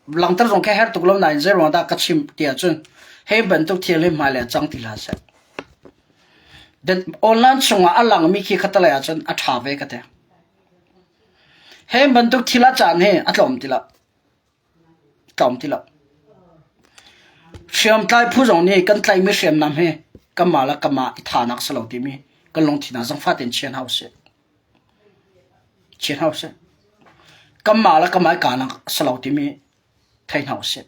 langter zong kha her tuk lo nain zei ruang dah ka chim tiah cun hei bantuk thil hi hmailei ah cang ti hlah seh Online chungah a langmi khi khatalei ahcun a ṭha ve ka ti. Hi bantuk thil a caan hi a tlawm ti lo. Tlawm ti lo. Hriamtlai phu zong nih kan tlaihmi hriamnam hi kanmah le kanmah i thahnak si lo timi kan lungthin ah zangfah tein chia hna usih. Chia hna usih. Kanmah le kanmah i kahnak a si lo timi thei hna usih.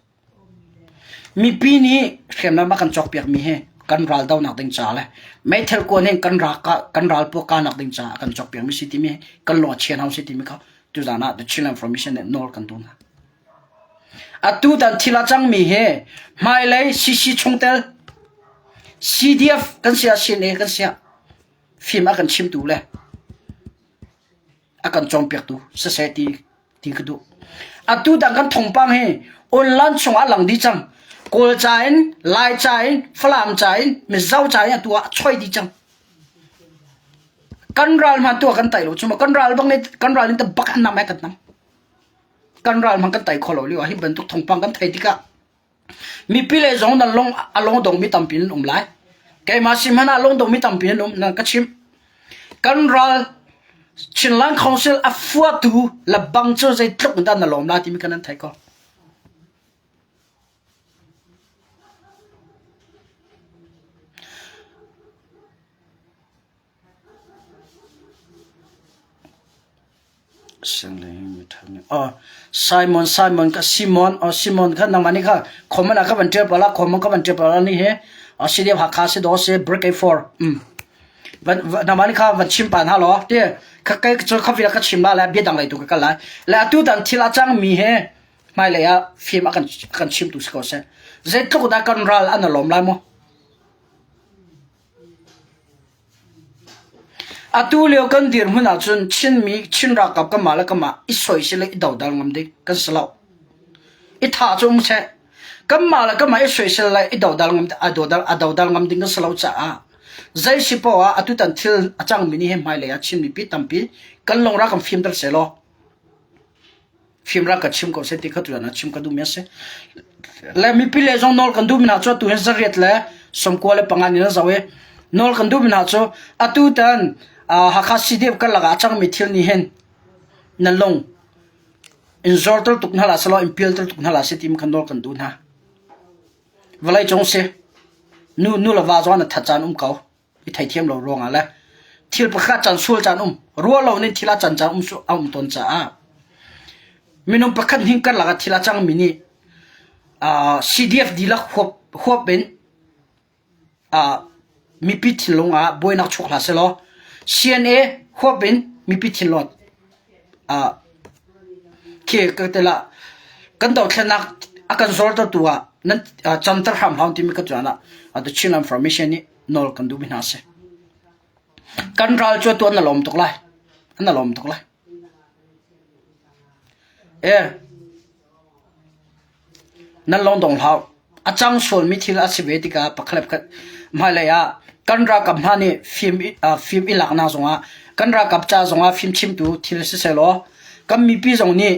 Mipi nih hriamnam a kan cawkpiakmi hi kan ral donak ding ca le meithal kuan in kan ral kan ral puak kahnak ding caah a kan cawkpiakmi si timi kan lung a chia hna usih timi kha tuzaan ah The Chinland Information nih nawl kan duh hna. Atu tan thil a cangmi hi hmailei CC chungtel CDF kan sia CNA kan sia fim a kan chimtu le a kan cawnpiaktu siseh ti ti ka duh. Atu dang kan thawngpang hi online chungah a lang dih cang. Kawl ca in, Lai ca in, Falam ca in, Mizo ca in atu ah a choi dih cang. Kan ral hman tu ah kan tai lo cu kan ral bang kan ral in bak an nam ai kan nam. Kan ral hmang kan tai kho lo lio ah hi bantuk thawngpang kan thei tikah Mipi le zong nan lung a lungdongmi tampi nan um lai. Keimah si hmanh ah lungdongmi tampi nan um nan ka chimh. Kan ral Chinland Council a fuatu le bang cu zeitluk in dah na lawm la timi kha nan theih ko. Simon Simon ka Simon oh Simon kha nangmah nih kha comment ah ka van ṭial pah la comment ka van ṭial pah la ni hi CDF Hakha si dawh si break A4 um van nangmah nih kha van chim pah hna law ti kha kai cu kha vila ka chim la le bia dang lei tu ka kal lai le atu tan thil a cang mi he hmailei ah fim a kan kan chimtu si ko seh zeitluk dah kan ral an lawm lai maw Atu lio kan dirhmun ahcun Chinmi Chin ralkap kanmah le kanmah i soisel le i dodal ngam ding kan si lo. I thah cu um seh. Kanmah le kanmah i soisel le i dodal ngam a dodal a dodal ngam ding kan si lo caah zei si poah ah atutan thil a cangmi nih hin hmailei ah Chin mipi tampi kan lungrak kan fimter sehlaw fimrak ka chim ko seh ti kha tuan ah chim ka duhmi a si. Le mipi le zong nawl kan duhmi hna cu atu hin zariat le 95 ni na zoh i nawl kan duhmi hna cu atu tan Hakha CDF kan lakah a cangmi thil nih hin na lung in zorter tuk hna la selaw in pialter tuk hna la si ti khan nawl kan duh hna. Vawlei cung si nu nu le va zong na that caan um ko. i theithiam lo ruangah le thil pakhat caan sual caan um ruah lo nih thil a can caan um a um tawn caah minung pakhat hning karlak ah thil a cangmi nih CDF dihlak huap huap in mipi thinlung ah buainak chuak hlah selaw CNA huap in mipi thinlung ah khi ka te lah kan dothlennak a kan zortertu ah nan camter hram hau timi ka tuan ah the Chin Information nih nawl kan duhmi hna a si. Kan ral cu atu an lawm tuk lai. An lawm tuk lai. E, nan lawng dong hlah. A cang sualmi thil a si ve tikah pakhat le pakhat hmailei ah kan ralkap hna nih fim fim i laknak zongah kan ralkap ca zongah fimchimtu thil sisehlaw kan mipi zong nih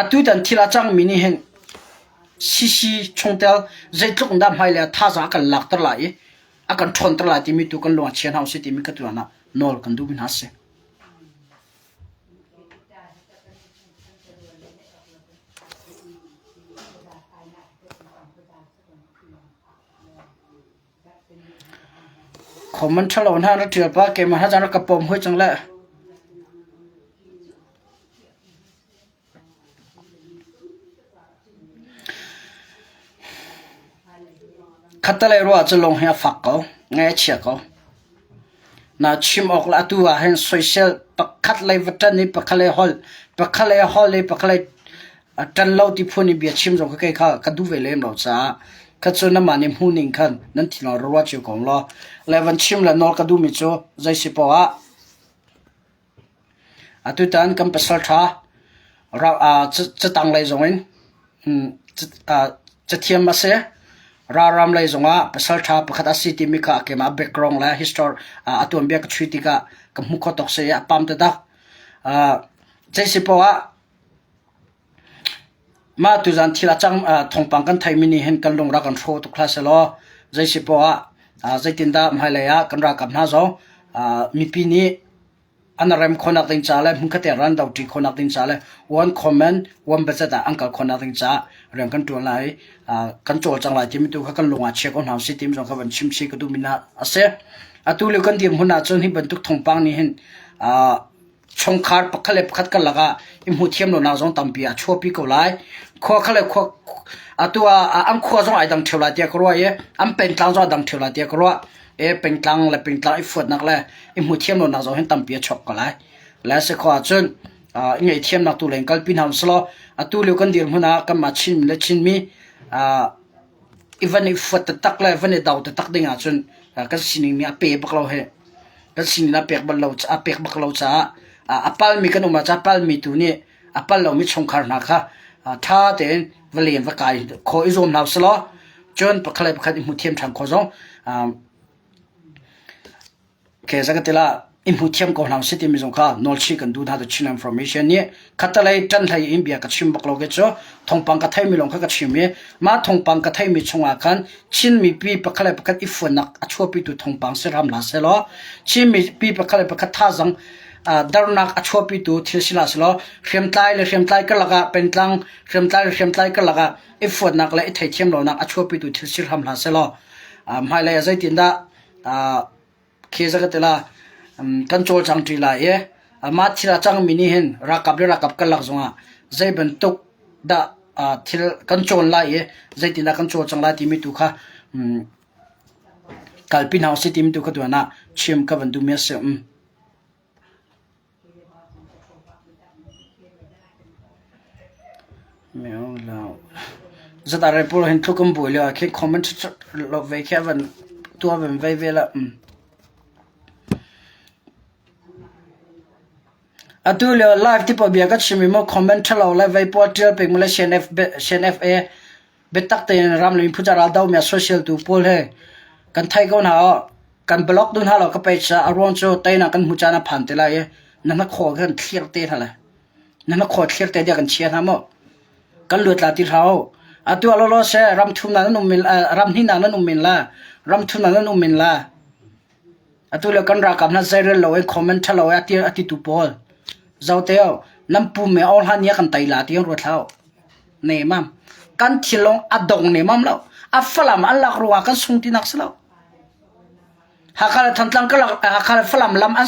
Atutan thil a cangmi nih hin CC chungtel zeitluk in dah hmailei ah thazaang a kan lakter lai i a kan ṭhawnter lai timi tu kan lung a chia hna usih timi ka tuan ah nawl kan duhmi hna a si. Comment ṭhalo hna na ṭial pah keimah hna caan rak ka pawm hoi cang le. Khattelei ruah cu lung hi a fak ko, ngaih a chia ko. Na chim awk le atu ah hin soisel pakhat lei va ṭan i pakhat lei holh, pakhat lei holh i pakhat lei ṭan lo ti phun i bia chim zong kha kei kha ka duh ve lem lo caah kha cu namah nih hmuhning khan nan thinlung ruah cio ko law le van chim le nawl ka duhmi cu zei si poah ah Atutan kan pasal ṭha catang lei zongin cathiam a si. Ralram lei zongah pasal ṭha pakhat a si timi kha keimah background le history a tuanbia ka chui tikah ka hmuh khawh tawk si i a pam taktak. Zeisi paoh ah mah tuzan thil a cang thawngpang kan theimi nih hin kan lung rak kan hrawh tuk hlah sehlaw zeisi paoh ah zeitindah hmailei ah kan ralkap hna zong mipi nih an rem khawhnak ding ca le hmunkhat te ran doṭi khawhnak ding ca le one common one budget ah an kal khawhnak ding caah rian kan ṭuan lai kan cawlcang lai timi tu kha kan lung ah chia ko hna usih timi zong kha van chim chih ka duhmi hna a si. Atu lio kan dirhmun ahcun hi bantuk thawngpang nih hin chungkhar pakhat le pakhat karlak ah i hmuhthiam lonak zong tampi a chuahpi ko lai. Khua kha le khua atu ah an khua zong ai dang ṭheo lai tiah ka ruah i an pengtlang zong a dang ṭheo lai tiah ka ruah. E pengtlang le pengtlang i fuatnak le i hmuhthiam lonak zong hin tampi a chuak ko lai. Le si khawh ahcun i ngaihthiamnak tu leng kalpi hna usih atu lio kan dirhmun ah kanmah Chinmi le Chinmi i van i fuat taktak le van i do taktak ding ahcun kan sining nih a pe bak lo hi. Kan sining a pek bal lo a pek bak lo caah a palmi kan um ah caah palmi tu nih a pal lomi chungkhar hna kha ṭha tein va len va kai khawh i zuam hna usih law cun pakhat le pakhat i hmuhthiam ṭhan khawh zong okay zaka tila i hmuthiam ko hna usih timi zong kha nawlchih kan duh hna the Chin Information nih khatalei ṭanhlei in bia ka chim bak lo ke cu thawngpang ka theimi lawng kha ka chim i mah thawngpang ka theimi chungah khan Chin mipi pakhat le pakhat i fuannak a chuahpitu thawngpang si hram hlah sehlaw Chin mipi pakhat le pakhat thazang darnak a chuahpitu thil si hlah sehlaw hriamtlai le hriamtlai karlak ah pengtlang hriamtlai le hriamtlai karlak ah i fuatnak le i theithiam lonak a chuahpitu thil si hram hlah sehlaw hmailei ah zeitindah khi za ka ti la. Kan cawlcang ṭi lai i mah thil a cangmi nih hin ralkap le ralkap karlak zongah zei bantuk dah thil kan cawn lai i zeitindah kan cawlcang lai timi tu kha kalpi hna usih timi tu kha tuan ah chim ka van duhmi a si. Zat pawl hin tluk an buai lio ah khin comment lo ve khi a van tuah van vei ve la. Atu lio live ti pawl bia ka chim i maw comment ṭhalo le vei pawl ṭial pek mu le CNF CNFA biatak tein ram le miphun ca ral do mi a soisel tu pawl he kan theih ko hna aw kan block duh hna lo ka page a ruang cu teinak kan hmu caan a phan te lai i na hnakhaw khan thlir te hna lai na hnakhaw thlir te dia kan chia hna maw kan luat la ti hlah u atu ah lawlaw se ram thum na nan um min ram hnih na nan um min la ram thum na nan um min la Atu le kan ralkap hna zeirel lo in comment ṭhalo i a ti tu pawl zote o nan pum me aw hlan nia kan tai la ti an ruat hlah ne mam kan thilong a dong ne mam lo a falam an lak ruangah kan sung ti nak si lo Hakha le Thantlang ka lak Hakha le Falam lam an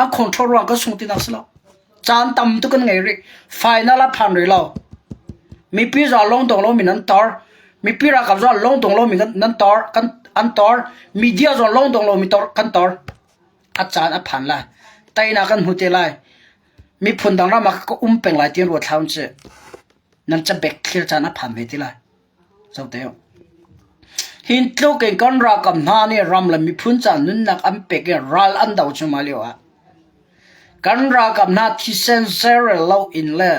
an control ruang kan sung ti nak si lo Caan tam tuk kan ngei rih. Final a phan rih lo. Mipi za longdong lomi nan tor. Mipi ralkap zong longdong lomi nan tor. Kan an tor. Media zong longdong lomi tor kan tor. A caan a phan lai. Teinak kan hmu te lai. Miphun dang ram ah ka um peng lai tiin ruat hlah un si. Nan cabek thlir caan a phan ve ti lai. Zote. Hin tluk in kan ralkap hna nih ram le miphun ca nunnak an pek i ral an do cuahmah lio ah kan ralkap hna thisen zeirel lo in le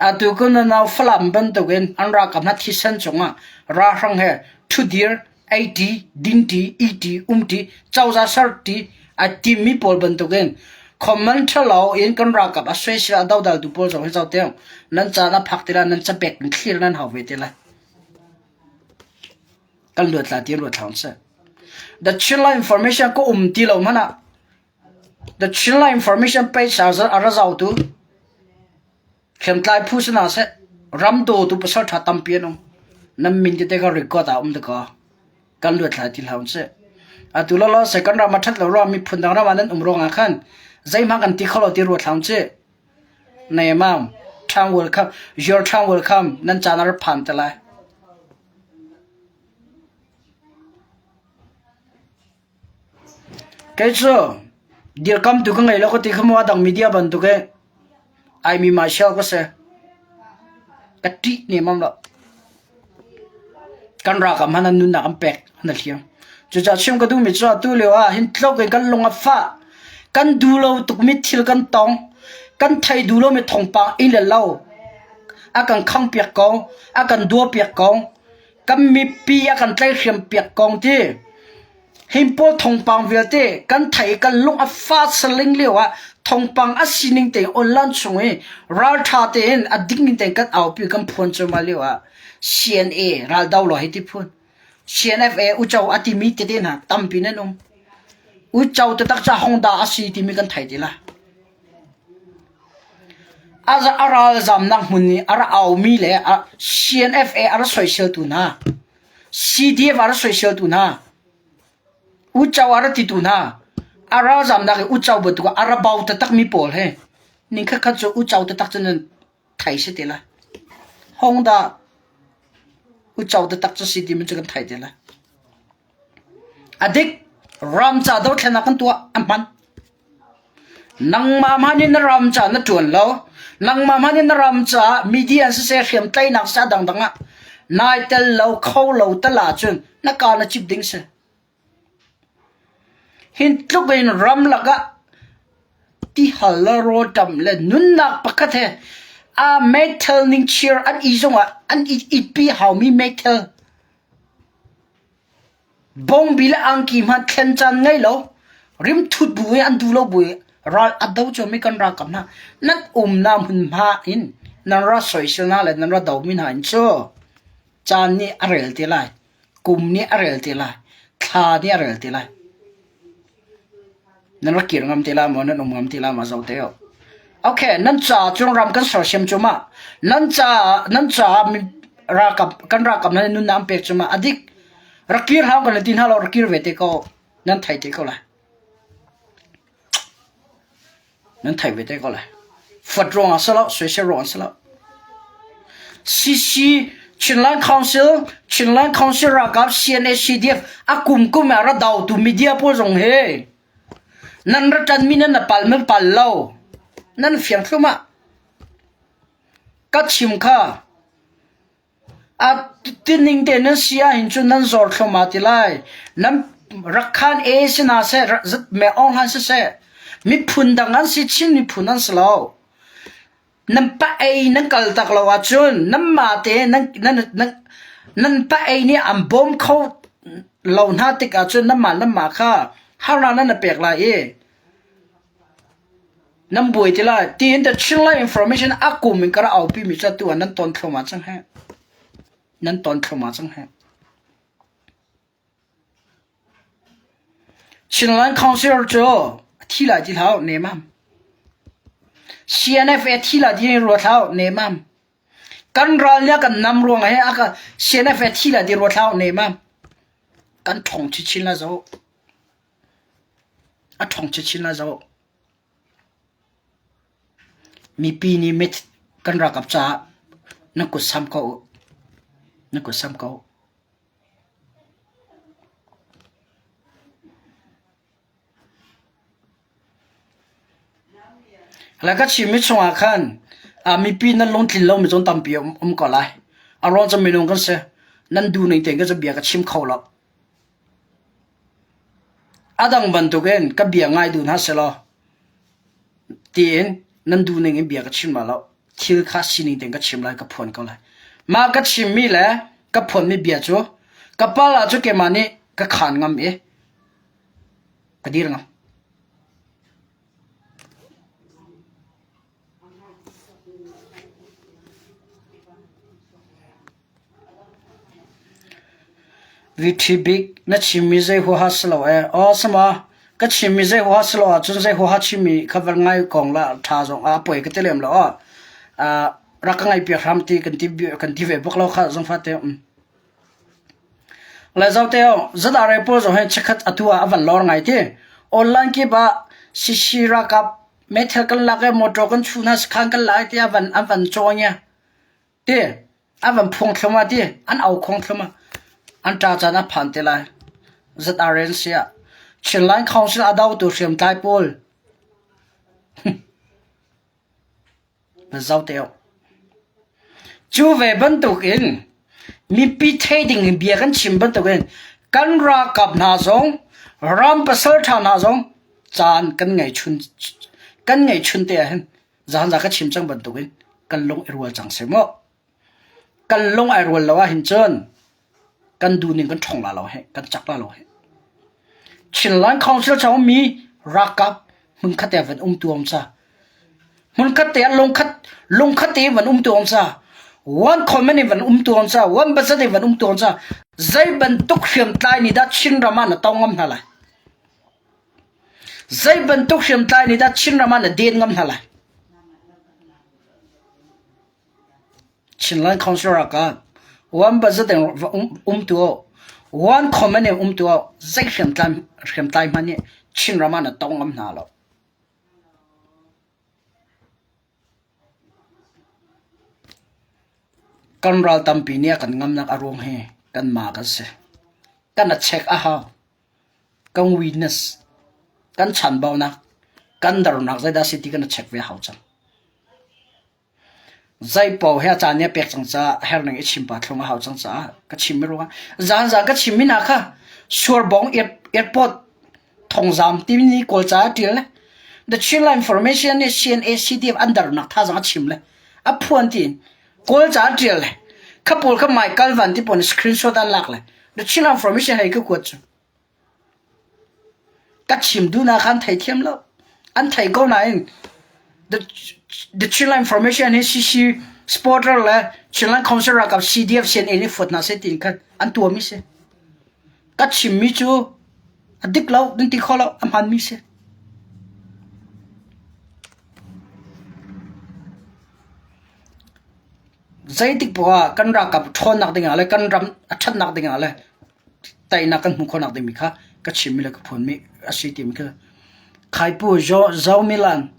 atu kun nau Falam bantukin an ralkap hna thisen cungah ralhrang he ṭhudir, eiti, dinti, iti, umti, cozah serti a timmi pawl bantukin common ṭhalo in kan ralkap a soisel a dodaltu pawl zong hi zoh tiang nan caan a phak ti lai nan capek in thlir nan hau ve ti lai. Kan luat la ti ruat hlah seh. The Chinland Information ka um ti lo hmanh ah The Chinland Information page ah a ra zautu hriamtlai phu si hna seh ram dawtu pasal ṭha tampi an um. Nan min tete kha record ah um dakaw. Kan luat lai ti hlah seh. Atu lawlaw seh kan ram a ṭhat lo ruang miphun dang ram ah nan um ruangah khan zeihmanh kan ti kho lo ti ruat hlah sih. Nei mam, time will come, your time will come, nan caan a rak phan te lai. Kei cu dirkamtu ka ngei lo ka ti kha mu a dang media bantuk i aimi martial ka si. Ka ṭih nemam lo. Kan ralkap hmanh an nunnak an pek an hliam. Cucaah chim ka duhmi cu atu lio ah hin tluk in kan lung a fah. Kan duh lo tukmi thil kan tong. Kan thei duh lomi thawngpang inn le lo a kan khangpiak ko, a kan duapiak ko. Kan mipi a kan tlaihriam piak kong ti. Hi pawl thawngpang vialte kan theih i kan lung a fah saling lio ah thawngpang a sining tein online chung i ralṭha tein a dingning tein kan aupi kan phuan cuahmah lio ah CNA raldo law hei ti phun CNFA uco a timi tete hna tampi nan um. Uco taktak cu Hongda a si timi kan thei ti la. A ralzamnak hmun i a ra aumi le CNFA a ra soiseltu hna CDF a ra soiseltu hna uco a ra titu hna a ralzamnak i uco bantuk ah a ra bau taktakmi pawl he ning khatkhat cu uco taktak cu nan thei si te lai. Hong dah uco taktak cu si timi cu kan thei te lai. A dik ram ca dothlennak kan tuah a hman. Nangmah hmanh in na ram caah na ṭuan lo. Nangmah hmanh in na ram caah media siseh hriamtlaihnak siseh a dangdang ah nai tel lo kho lo tal ahcun na kaa na cip ding si. Hin tluk in ramlak ah tihal le rawlṭam le nunnak pakhat he aa meithal ningchir an i zongah an i itpi haumi meithal Bawngbi le angki hmanh thlen caan ngei lo, rimthut bu i an duh lo bu i ral a do ciomi kan ralkap hna nan umnak hmunhma in nan ra soisel hna le nan ra domi hna in cu caan nih a rel te lai, kum nih a rel te lai, thla nih a rel te lai. Nan rak kir ngam te lai maw, nan um ngam te lai maw zoh te u. Okay, nan ca cun ram kan sersiam cu ma. Nan ca nan ca ralkap kan ralkap nan nunnak an pek cu ma a dik. Rak kir hau kan ti hna lo rak kir ve te ko. Nan thei te ko lai. Nan theih ve te ko lai. Fuat ruangah si lo, soisel ruangah si lo. CC Chinland Council, Chinland Council ralkap CNA CDF a kum kum ah ra dotu media pawl zong hi nan ra ṭanmi nan na pal man pal lo. Nan fiang thlum ah. Ka chim kha. A tining te nan si ahhin cun nan zor thluahmah ti lai. Nan Rakhan e si hna seh, me Aung Hlan siseh, miphun dang an si, Chin miphun an si lo. Nan pa ei nan kal tak lo ahcun nanmah te nan, nan, nan, nan pa ei nih an bawm kho lo hna tik ahcun nanmah nanmah kha harnak nan i pek lai i Nan buai ti lai. Tiin the Chinland Information a kum in ka rak aupi mi cu atu ah nan ton thluahmah cang he. Nan ton thluahmah cang he. Chinland Council cu a thi lai ti hlah nemam. CNF a thi lai ti ruat hlah nemam. Kan ral nih a kan nam ruang he a ka CNF a thi lai ti ruat hlah nemam. Kan ṭhawng chinchin lai zo. A ṭhawng chinchin lai zoh. Mipi nih mit kan ralkap caah nan kut sam ko u. Nan kut sam ko u. Le ka chimmi chungah khan mipi nan lungtlin lomi zong tampi a um ko lai. A ruang cu minung kan si. Nan duh ning tein ka bia ka chim kho lo. A dang bantukin ka bia ngai duh hna sehlaw tiin nan duhning in bia ka chim lai lo. Thil kha sining tein ka chim lai, ka phuan ko lai. Mah ka chimmi le ka phuanmi bia cu ka pal ah cu keimah nih ka khaan ngam i ka dir ngam. Viṭhi bik na chimmi zei huaha si lo ee. Aw sama, ka chimmi zei huaha si lo ahcun zei huaha chimmi kha van ngai kong la ṭha zong ah a poi ka ti lem lo aw. Uh, rak ka ngaihpiak hram ti kan ti kan ti ve bak lo kha zong fate um. Le zo te ZRA pawl zong he chikkhat atu ah a van lor ngai ti. Online kip ah CC ralkap meithal kan lak i motor kan chuh hna sakhan kan lak i tiah van an van cawn i ti an van phuang thluahmah ti an au khuang thluahmah an ṭa caan a phan te lai ZRN si ah Chinland Council a dotu hriamtlai pawl na zoh te u. Cu ve bantukin mipi thei ding in bia kan chim bantukin kan ralkap hna zong ram pasalṭha hna zong caan kan ngei chun kan ngei chun te ah hin zahan ka chim cang bantukin kan lung i rual cang seh mu. Kan lung ai rual lo ahhin cun kan duhning kan ṭhawng la lo he kan cak la lo he. Chinland Council chung mi ralkap hmunkhat te van um tu om ca. Hmunkhat te lungkhat lungkhat te van um tu om ca. One comment in van um tu om ca. One budget in van um tu om ca. Zei bantuk hriamtlai nih dah Chin ram ah na tong ngam hna lai? Zei bantuk hriamtlai nih dah Chin ram ah na den ngam hna lai? Chinland Council ralkap one budget in um tu one comment in um tu zei hriamtlai hriamtlai hmanh nih Chinram ah na tong ngam hna lo. Kan ral tampi nih a kan ngamnak a ruang hi kanmah kan si. Kan a check a hau. Kan weakness, kan chanbaunak, kan dornak zeidah si ti kan i check ve a hau cang. Zeipaoh hi a caan nih a pek cang caah a herning i chim pa thlung a hau cang caah ka chim mi ruangah zaanzaan ka chim mi hna kha Suarbong airport thongzam timi Kawlca a ṭial le The Chinland Information nih CNA CDF an darnak thazaang a chim le a phuan tiin Kawlca a ṭial le kha pawl kha Michael Van ti pawl nih screenshot an lak le The Chinland Information hei ka kuat cu. Ka chim duhnak kha an theithiam lo. An thei ko nain the, the Chinland Information hi CC supporter le Chinland Council ralkap CDF CNA nih fuat hna seh tiin khan an tuahmi si. Ka chimmi cu a dik lo, nan ti kho lo, a hmaanmi si. Zeitik poah ah kan ralkap ṭhawnnak dingah le kan ram a ṭhatnak dingah le teinak kan hmuh khawhnak dingmi kha ka chimmi le ka phuanmi a si timi kha Khaipu Zo Milan.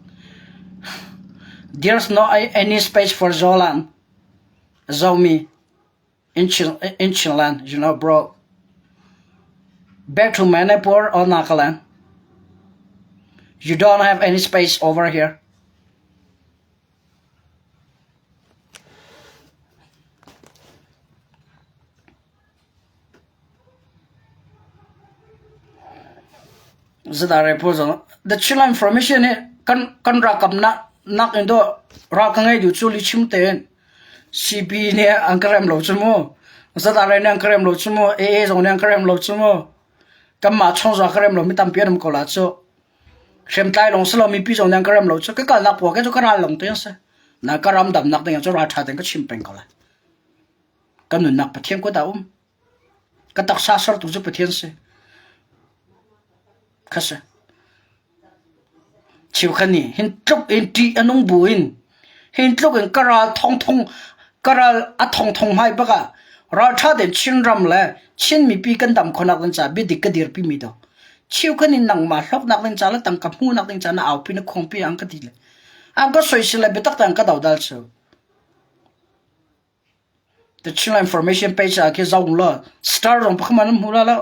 There's no any space for Zolan, Zomi in Chin, in Chinland, you know, bro. Back to Manipur or Nagaland. You don't have any space over here. Zadare pawl zong The Chinland Information hi kan kan ralkap nak nak in dawh ral ka ngei duh cu lihchim tein CB nih an ka rem lo cu mu ZRA nih an ka rem lo cu mu AA zong nih an ka rem lo cu mu kanmah chung zong ka rem lo mi tampi an um ko la cu hriamtlai lawng si lo mipi zong nih an ka rem lo cu ka kalnak pawl ke cu ka ral lawng te an si na ka ram damnak ding cu ral ṭha tein ka chim peng ko lai ka nunnak Pathian kut ah um Ka taksa sertu cu Pathian si. Kha si. Cheukhat nih hin tluk in ṭih a nung bu in hin tluk in ka ral thongthong ka ral a thongthong hmai bak ah ralṭha tein Chinram le Chin mipi kan dam khawhnak ding caah biadik ka dirpi mi do. Cheukhat nih nangmah hlawknak ding ca le tangka hmuhnak ding ca na aupi na khuangpi an ka ti le an ka soisel le biatak tein an ka dodal cu. The Chinland Information page ah khi zoh law star zong pakhat man hmu la lo.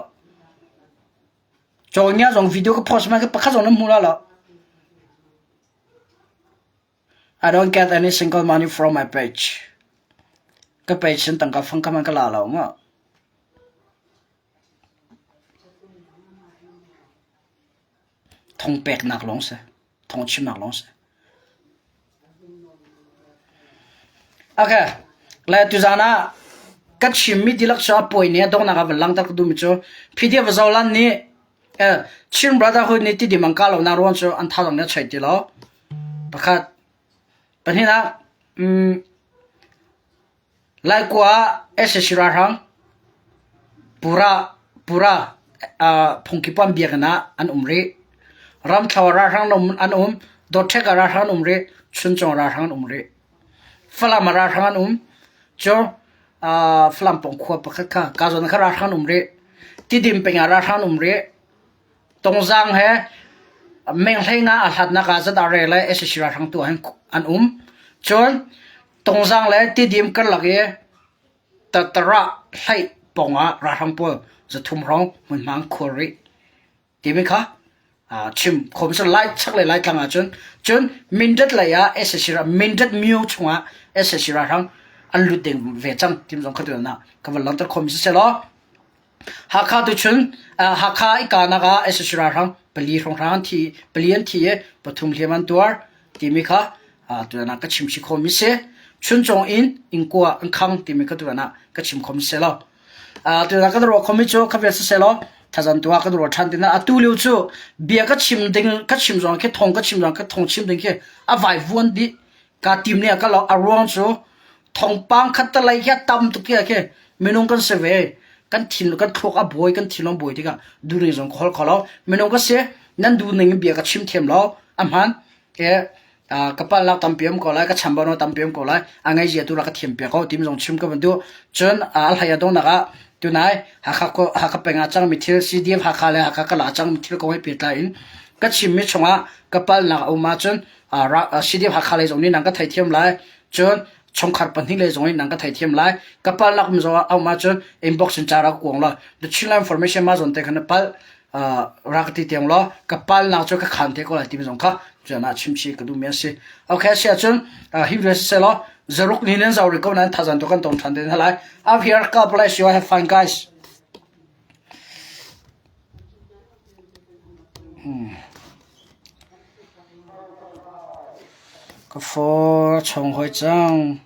Cawnya zong video ka post man pakhat zong nan hmu la lo. I don't get any single money from my page. Ka page sin tangka fang ka man ka la lo ma. Thong pek nak lawng si. Thong chimnak lawng si. Okay. Le tuzan ah ka chimmi dihlak cu a puai ni a donghnak ah van langhter ka duhmi cu PDF Zolan nih eh, Chin Brotherhood nih tidim an kah lonak ruang cu an thazaang nih a choi ti lo. Pakhat. Pahnihnak, mm, Laikua ah sac ralhrang pura pura phungki pam biakinn ah an um rih. Ramthlo ah ralhrang an um, Dawtṭhek ah ralhrang an um rih, Chuncung ah ralhrang an um rih. Falam ah ralhrang an um. Cu Falam pawng khua pakhat kha Kazawn kha ralhrang an um rih. Tidim peng ah ralhrang an um rih. Tongzaang he menghlei nga a hlatnak ah ZRA le sac ralhrang tu ah hin an um. Cun Tongzaang le Tidim karlak i Tatarah hlaih pawngah ralhrang pawl 300 hrawng hmunhma an khuar rih timi kha chim khawm si lai chaklei Laitlang ahcun cun Mindat lei ah sac Mindat myo chungah sac ralhrang an lut deng ve cang timi zong kha tu ah ka van langhter khawmi si sehlaw Hakha tuchun Hakha i kahnak ah sac ralhrang pali hrawnghrang an thi pali an thi i pathum hliam an tuar timi kha tutan ah ka chim chih khawhmi si. Chuncung in ingkua an khang timi kha tutan ah ka chim khawhmi si lo. Tutan ah kan ruah khawhmi cu kha vial siseh law thazan tu ah kan ruah ṭhan tina atu lio cu bia ka chim ding ka chim zong khi thong ka chim zong khi thong chim ding khi a vaivuan dih Kaa tim nih a ka lo. A ruang cu thawngpang khat te lei khi a tam tuk khi khi minung kan si ve. Kan thin kan thluak a buai kan thinlung a buai tikah duhning zong ka holh kho lo. Minung ka si nan duhning in bia ka chim thiam lo. A hmaan. Ke ka palnak tampi um ko lai, ka chambaunak tampi um ko lai. A ngaihzia tu rak ka thiam piak ko timi zong chim ka van duh. Cun a hlei a donghnak ah tunai Hakha Hakha peng ah cangmi thil CDF Hakha le Hakha Kala cangmi thil kong he pehtlai in ka chimmi chungah ka palnak a um ahcun CDF Hakha lei zong nih nan ka theithiam lai. Cun chungkhar pahnih lei zong nih nan ka theithiam lai. Ka palnak um zong a um ahcun inbox in ca rak kuang law The Chinland Information ma zawn te khan na pal rak ti tiang law ka palnak cu ka khan te ko lai timi zong kha cun ah chimchi ka duhmi a si. Okay, si ahcun hi vial si law zaruk ni nan zau rih ko nan thazan tu kan tong ṭhan te hna lai. I'm here. God bless you. Have fun guys. Ka faw a chong hoi cang.